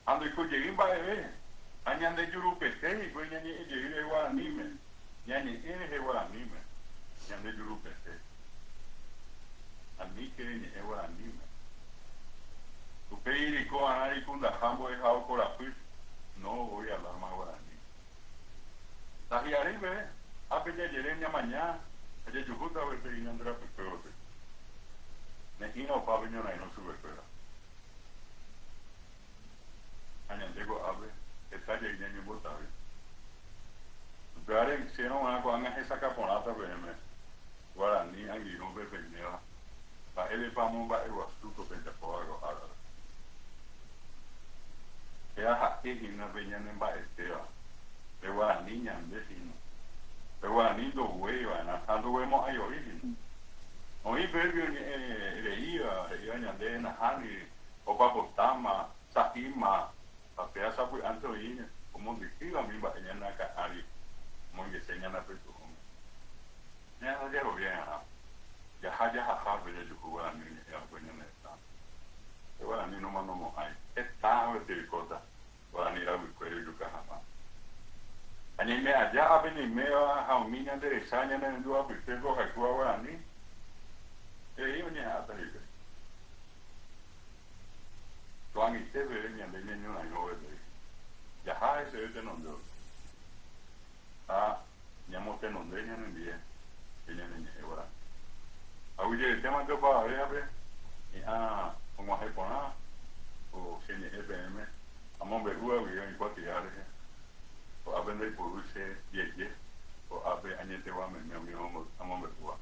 Ha ndoiko jey mba'eve ha ñande jurupete hikuái ñañe'ẽ jey rehe guaraníme, ñañe'ẽ rehe guaraníme, ñande jurupete. Aníke reñe'ẽ guaraníme. Upéi reiko arã reikundaha mbo'ehao korapy, no voy a hablar más guaraní. Ndahi'aréi peve, ápe jajere ñamaña ha jajuhúta gueteri ñande rapykuévope. Ne'ĩra opa pe ñorairõ chupekuéra. Ha ñande ko'ápe heta jey ñañembotavy. Upévare chérõ g̃uarã ko'ág̃a hesakã porãta peẽme Guarani angirũpe peiméva, mba'érepa omomba'eguasu ko pejapóva ko árape. Péva ha'e hína pe ñanemba'etéva, pe Guarani ñande hína. Pe Guarani ndoguéi va'erã ha ndoguemo'ãi voi hína. Oĩ pépe oñe'ẽ reíva, he'íva ñande nahániri, opapotáma, sa'íma, ha péva sapy'ánte oĩ omondykýva umi mba'e ñane akã ári omoingese ñane apytu'ũme. Ñandejarovia'erã jaha jahahápe jajuhu guarani oñe'ẽ va'ekue ñane retãme. Pe guarani nomanomo'ãi, heta ogueterekóta guarani ravykuéri ojuka hag̃ua. Ha ñaime aja ápe ñaiméva ha umi ñande resa ñane rendu apytépe ohayhúva guarani, rei oñeha'ãta hikuái. Ko'ag̃aite peve ñande ñañorairõ gueteri. Jaha heseve tenonde ha ñamotenonde ñanendie pe ñane ñe'ẽ guarani. Aguyjevetémante opavavévape hi'ã og̃uahẽ porã ko che ñe'ẽ peẽme amombe'úva guive oĩ kuatia rehe, ko'ápe ndaipurúi che jeje, ko'ápe añetegua meme umi amombe'úva.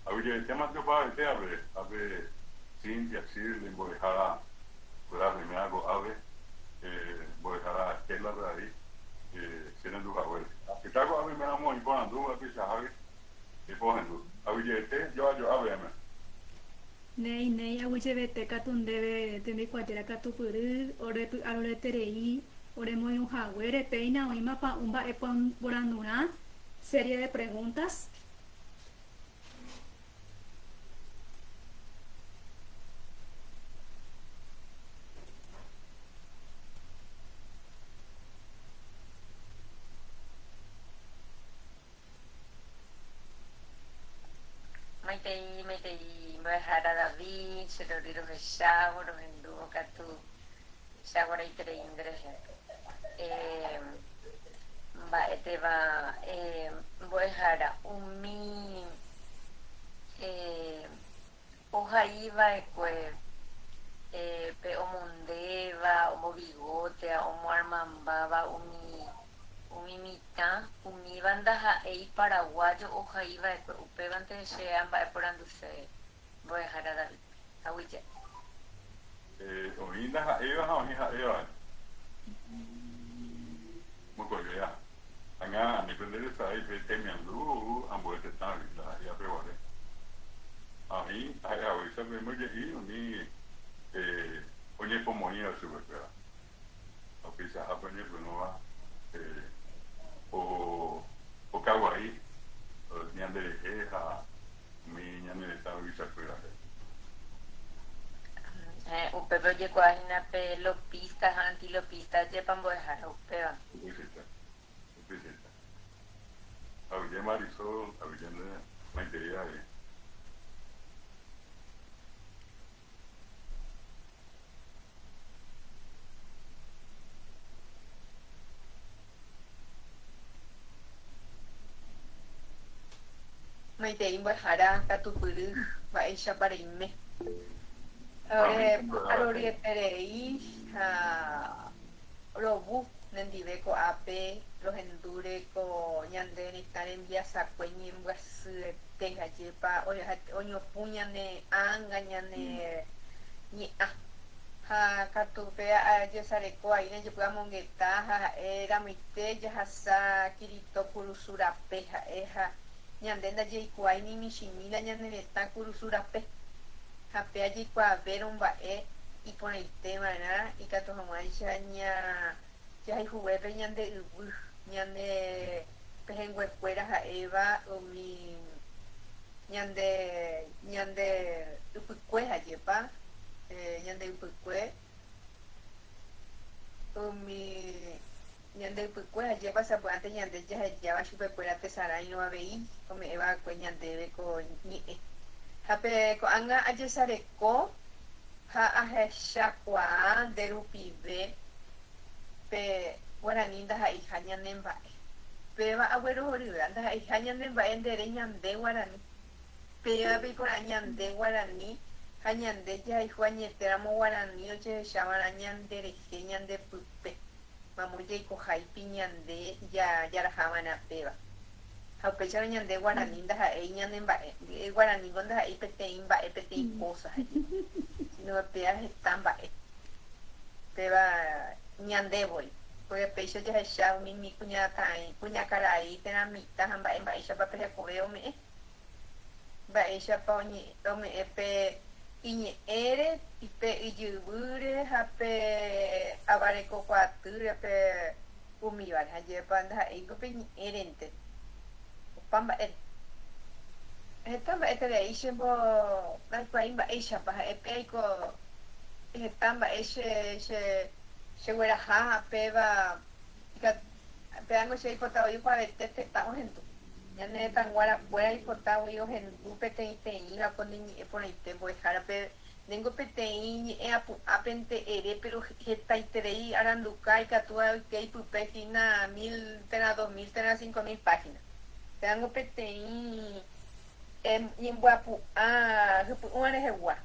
Aguyjevetémante opavavetévape, ápe Cintia, Shirley, mbo'ehára kuéra primera ko'ápe, mbo'ehára Estela-pe avei, che rendu haguére. Heta ko'ápe oiméramo oĩ porandúva tuichahágui ipohendu. Aguyjevete jo'a jo'a peẽme. Néi, néi, aguyjevete katu ndéve tembikuajára katupyry, ore py'aroreterei oremoirũ haguére, péina oĩma pa'ũ mba'e porandurã, serie de preguntas. Maitei, maitei, mbo'ehára David, che rory rohechávo, rohendúvo katu che aguaraiterei nderehe. Mba'éteva mbo'ehára umi ohai va'ekue pe omondéva, ombovigótea, omoarmambáva umi mitã, umíva ndaha'éi paraguayo ohai va'ekue, upévante che amba'eporanduse mbo'ehára David. Aguyje. Oĩ ndaha'éiva ha oĩ ha'éva. Mokõivéva. Ág̃a ani pende resarái pe temiandu ou ambue tetãgui, ndaha'éi apeguare. Ha oĩ ha'e haguéicha peẽme oje'i umi oñepomoĩva chupekuéra. Ha upeichahápe oñepyrũva okaguai ñanderehe ha umi ñane retã ruvichakuéra rehe. Upépe ojekuaa hína pe lopista ha antilopista ajépa mbo'ehára upéva. Upeichaite, upeichaite. Aguyje Marisol, aguyje nde maitei avei. Maitei mbo'ehára katupyry mba'éichapa reime. Ore aroryeterei ha rovu nendive ko'ápe rohendúre ko ñande retã rembiasakue ñembyasyete ajépa oñopũ ñane ánga ñane ñe'ã. Ha katu pe ajesareko aína jepy'amongeta ha ha'e ramoite jahasa Kirito kurusu rape ha'e ha Ñande ndajaikuaái ni michĩmi la ñane retã kurusu rape, ha pe ajaikuaavérõ mba'e iporãite va'erã ikatu hag̃uáicha jahayhuvépe ñande yvy, ñane pehẽnguekuéra ha'éva umi ñande ñande ypykue ajépa, ñande ypykue umi Ñande ypykue ajépa sapy'ánte ñande jahejáva chupekuéra tesarãirõ avei ome'ẽ va'ekue ñandéve ko ñe'ẽ. Ha pe ko'ág̃a ajesareko ha ahechakuaa nde rupive pe guarani ndaha'eiha ñane mba'e. Péva aguerohoryvéva ndaha'eiha ñane mba'e ndere ñande guarani. Pévape iporã ñande guarani ha ñande jahayhu añetéramo guarani ojehechava'erã ñanderehe ñande pype. Mamo jaikoháipi ñande jarahava'erã péva. Ha upéicharõ ñande guarani ndaha'éi ñane mba'e. Guaraníko ndaha'éi peteĩ mba'e peteĩ kósa he'i, síno péva heta mba'e. Péva ñande voi. Pórke péicha jahecha umi kuñakarai térã mitã ha mba'e mba'éichapa pe hekove ome'ẽ. Mba'éichapa ome'ẽ pe iñe'ẽre, pe ijyvýre ha pe avarekokuaatýre pe umívare. Ha jepa ndaha'éiko pe ñe'ẽrente opa mba'ére. Heta mba'eterei che ndaikuaái mba'éichapa ha'e pe aiko heta mba'e che chegueraha ha péva Pévango che aipota voi opavete tetã ohendu. Ñane retãnguárakuéra aipota voi ohendu peteĩteĩva ko ne ñe'ẽ porãite mbo'ehárape. Ndéngo peteĩ ñe'ẽ apu'ápente ere, péro hetaiterei aranduka ikatúva oike ipype hína mil térã 2000 térã 5000 páhina. Pévango peteĩ ñemboapu'a hypy'ũva rehegua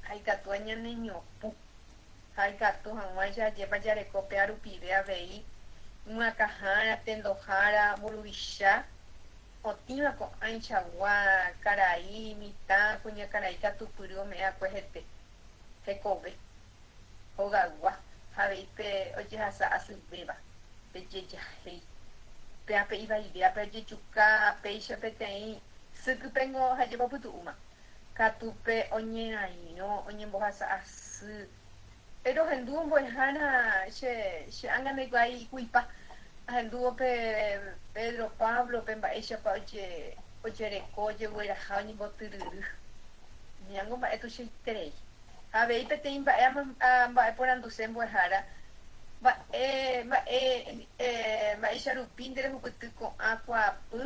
ha ikatúva ñaneñopũ. Ha ikatu hag̃uáicha ajépa jareko péa rupive avei myakãhára, tendohára, mburuvicha, otĩva ko'ãichagua karai, mitã, kuñakarai katupyry ome'ẽ'akue hete, hekove, hogaygua ha avei pe ojehasa asyvéva, pe jejahéi. Péa pe ivaivéva pe ojejuka péicha peteĩ sýkypengo ha jepopytu'úma. Katu pe oñerairõ oñembohasa asy. Péro ohendúvo mbo'ehára che che ánga ndaikuaái ikuipa. Ahendúvo pe Pedro Pablo pe mba'éichapa oje ojereko ojegueraha oñembotyryry. Ñango mba'e tuichaiterei. Ha avei peteĩ mba'e amba'eporanduse mbo'ehára, mba'e mba'e mba'éicha rupi nde rehupyty ko'ã kuaapy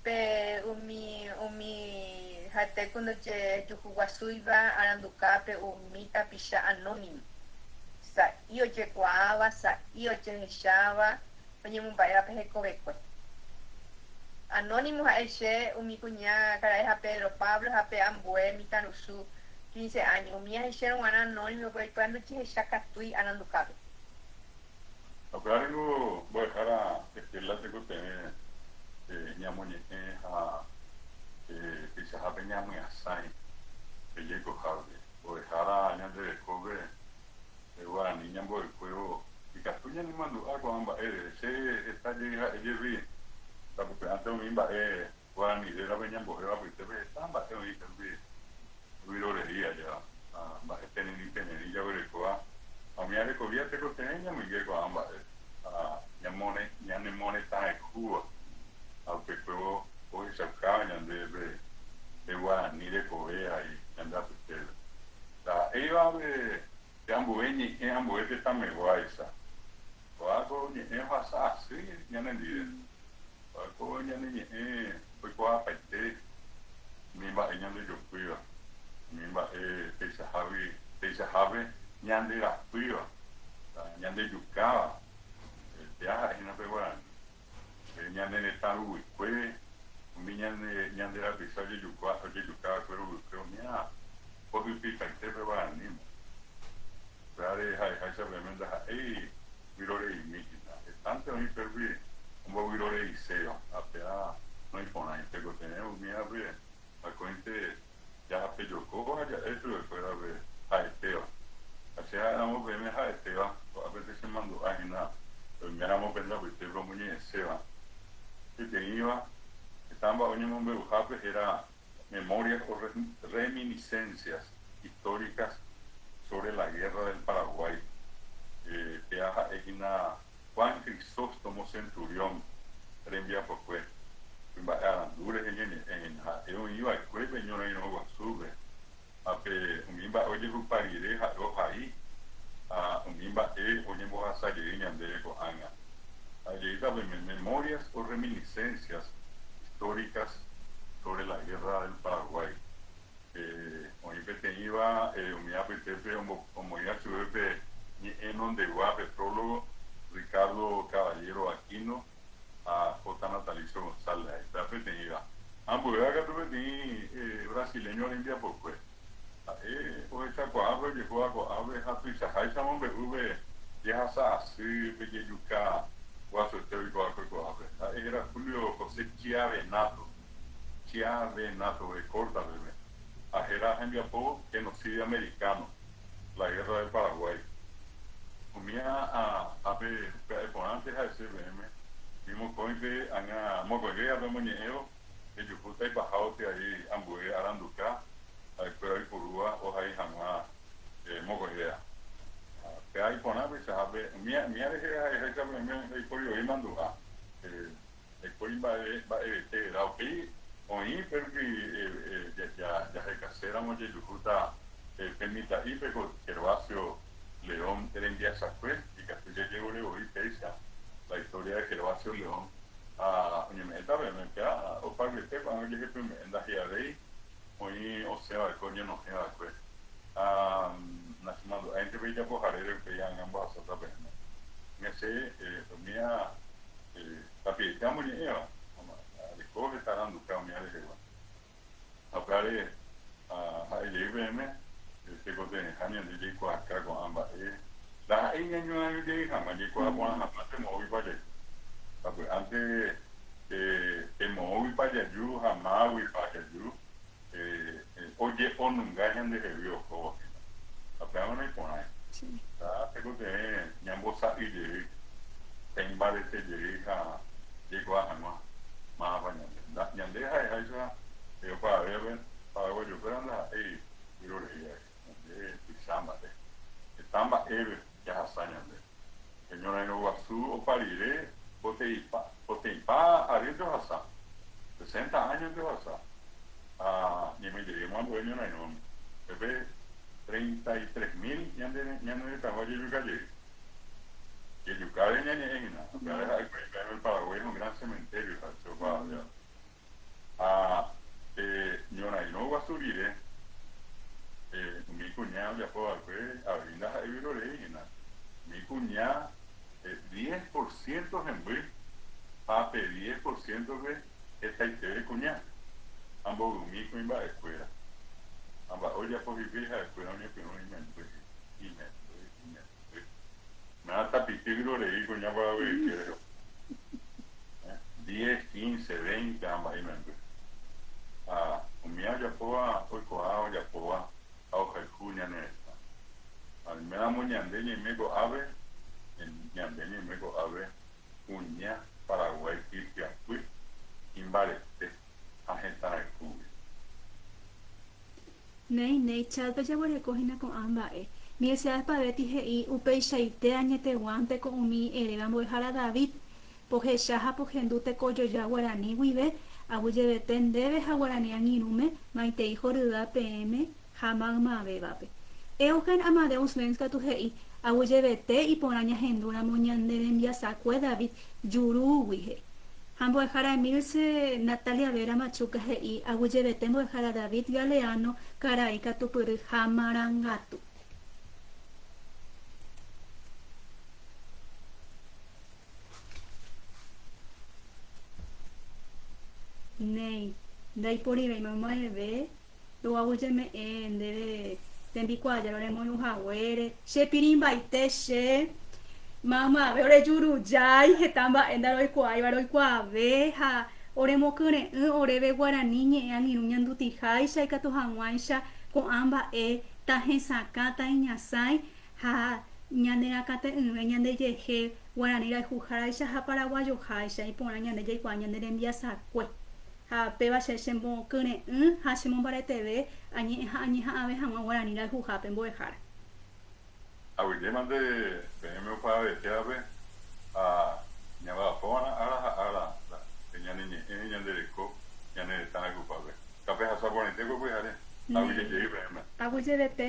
Pe umi umi ha'etéku ndojejuhuguasúiva arandukápe umi tapicha anónimo, sa'i ojekuaáva, sa'i ojehecháva oñemomba'éva pe hekovekue. Anónimo ha'e che umi kuña karai ha Pedro Pablo ha pe ambue mitãrusu quince áño, umi ahechérõ g̃uarã anónimo pe oikuaa ndojehechakatúi arandukápe. Ha upéva ningo mbo'ehára Estela tekotevẽ ñamoñe'ẽ ha peichahápe ñamyasãi pe jaikohápe. Mbo'ehára ñande rekópe guarani ñambo'ekuévo ikatu ñanemandu'a ko'ã mba'ére. Che heta jey ha'e jepi tapykue'ánte umi mba'e guarani rérape ñambo'éva apytépe heta mba'e oĩ rupi vyrorei aja mba'e pererĩ pererĩ jaguerekóva ha umi arekovia tekotevẽ ñamoinge ko'ã mba'e ha ñanemoretãhayhúva ha upekuévo ohechaukáva ñandéve pe guarani rekove hai ñande apytépe. Ndaha'éiva pe ambue ñe'ẽ ambue tetãmeguáicha, kóva ko ñe'ẽ ohasa asy ñanendive. Ko ñane ñe'ẽ oikuaapaite umi mba'e ñandejopýva, umi mba'e peichahágui, peichahápe ñanderapýva, ñandejukáva, péa ha'e hína pe guarani. Pe ñane retã ruguykue, Umi ñane ñande rapicha ojejukua ojejuka va'ekue ruguyke umíva ohypyipaite pe guaraníme. Upévare ha'eháicha peẽme ndaha'éi vyroreimi hína. Hetánte oĩ pégui ombovyroreiséva, ha péva noĩporãi. Tekotevẽ umívape akóinte jahapejoko ha ja'e chupekuérape ha'etéva. Ha che ha'éramo peẽme ha'etéva, ko'ápente chemandu'a hína oiméramo pende apytépe omoñe'ẽséva. Peteĩva heta mba'e oñemombe'uhápe héra Memorias o reminiscencias históricas sobre la Guerra del Paraguay, péa ha'e hína Juan Crisóstomo Centurión rembiapokue, kuimba'e arandu rehe ñañe'ẽ hína, ha'e oĩ va'ekue pe ñorairõ guasúpe, ha pe umi mba'e ojehupa rire ha'e ohai ha umi mba'e oñembohasa jey ñandéve ko'ág̃a. Ha jeýta pe Memorias o reminiscencias históricas sobre la Guerra del Paraguay. Oĩ peteĩva umi apytépe omoĩva chupe pe ñe'ẽ nondegua pe prólogo Ricardo Caballero Aquino ha J. Natalicio González. Ha'e peteĩva. Ambuéva katu peteĩ brasileño rembiapokue. Ha'e ohechakuaa pe ojehúva ko'ápe ha tuichaháicha omombe'u pe jehasa asy pe jejuka guasuete oiko'akue ko'ápe. Ha'e héra Julio José Chiavenato. Chiavenato, ve corta peve. Ha héra hembiapo Genocidio Americano, la Guerra del Paraguay. Umía ápe pya'e porãnte ha'ese peẽme, umi mokõipe ág̃a mokõive ápe omoñe'ẽvo, ejuhúta ipahávo tyai ambue aranduka ha'ekuéra oiporúva ohai hag̃ua mokõivéva. Péa iporã peichahápe, umía rehe ha'eháicha peẽme ndaipóri voi mandu'a. Ndaipóri mba'evete vera upéi oĩ pérupi jahekaséramo jajuhúta pe mitã'ípe ko Gervasio León rembiasakue, ikatu jajerure voi péicha la historia de Gervasio León ha oñeme'ẽta peẽme péva opaguiete ko'ág̃a ojehepyme'ẽ ndahi'avéi oĩ osẽ va'ekue oñenohẽ va'ekue ha nachemandu'áinte pe ijapoharére upéi ág̃a ambohasáta peẽme. Ñase umíva Tapiaite amoñe'ẽva, areko heta aranduka umi rehegua. Ha upévare ha'e jey peẽme tekotevẽha ñande jaikuaaka ko'ã mba'e, ndaha'éi ñañorairõ jey hag̃ua, jaikuaa porã hag̃ua temoõguipa jaju. Sapy'ánte temoõguipa jaju ha máguipa jaju oje'onunga ñandehegui ohóvo hína. Ha upéva naiporãi. Ha tekotevẽ ñambosa'y jey, taimbarete jey ha jaikuaa hag̃ua mávapa ñande. Ñande ha'eháicha opavavévape paraguayokuéra ndaha'éi vyrorei jave. Ñande tuicha mba'e. Heta mba'épe jahasa ñande. Pe ñorairõ guasu opa rire poteĩpa arýnte ohasa, sesenta áñonte ohasa, ha ñaime jeýma ambue ñorairõme. Upépe 33 mil ñane retãgua ojejuka jey. Jejukáre ñañe'ẽ hína. Upévare ha'e kuéra peẽme el Paraguay es un gran cementerio, ha'e che opavavéva. Ha pe ñorairõ guasu rire, umi kuña ojapo va'ekue avei ndaha'éi vyrorei hína. Umi kuña 10% hemby ha pe 10%-pe hetaiteve kuña ha mbovymi kuimba'ekuéra. Ha mba'e ojapo hikuái ha'ekuéra oñepyrũ imemby, imemby, imemby. Nada tapiti vyrorei kuña Paraguay ykére. Diez, quince, veinte ha mba'e imemby. Ha umíva ojapóva oikuaa ojapóva ha ohayhu ñane retã. Ha oiméramo ñande ñaime ko'ápe, ñande ñaime ko'ápe kuña Paraguái ipyapy, imbarete ha hetã rayhúgui. Néi, néi, chat-pe jaguereko hína ko'ã mba'e. Milciades Pavetti he'i upeichaite añeteguánteko umi eréva mbo'ehára David, pohecha ha pohendu tekojoja guarani guive, aguyjevete ndéve ha guarani angirũme, maitei horyva peẽme ha maymavévape. Eugen Amadeus Lenz katu he'i, aguyjevete iporã ñahendúramo ñande rembiasakue David jurúgui, he'i. Ha mbo'ehára Emilce Natalia Vera Machuca he'i, aguyjevete mbo'ehára David Galeano, karai katupyry ha marangatu. Néi, ndaiporivéima mba'eve roaguyjeme'ẽ ndéve tembikuaajára oremoirũ haguére, che pirĩmbaite che, maymave orejurujái heta mba'e ndaroikuaáiva roikuaave ha oremokyre'ỹ oréve guarani ñe'ẽ angirũ ñandutiháicha ikatu hag̃uáicha ko'ã mba'e tahesakã ta'iñasãi ha ñanerakãte'ỹve ñandejehe guarani rayhuháraicha ha paraguayoháicha, iporã ñande jaikuaa ñane rembiasakue. Ha péva che chemokyre'ỹ ha chemombareteve añe'ẽ ha añeha'ãve hag̃ua guarani rayhuhápe mbo'ehára. Aguyjéma nde peẽme opavavetévape ha ñamba'apóva'erã ára ha ára pe ñane ñe'ẽ, ñande reko, ñane retã rayhupápe. Tapehasa porãite ko pyhare. Aguyje jey peẽme. Aguyjevete.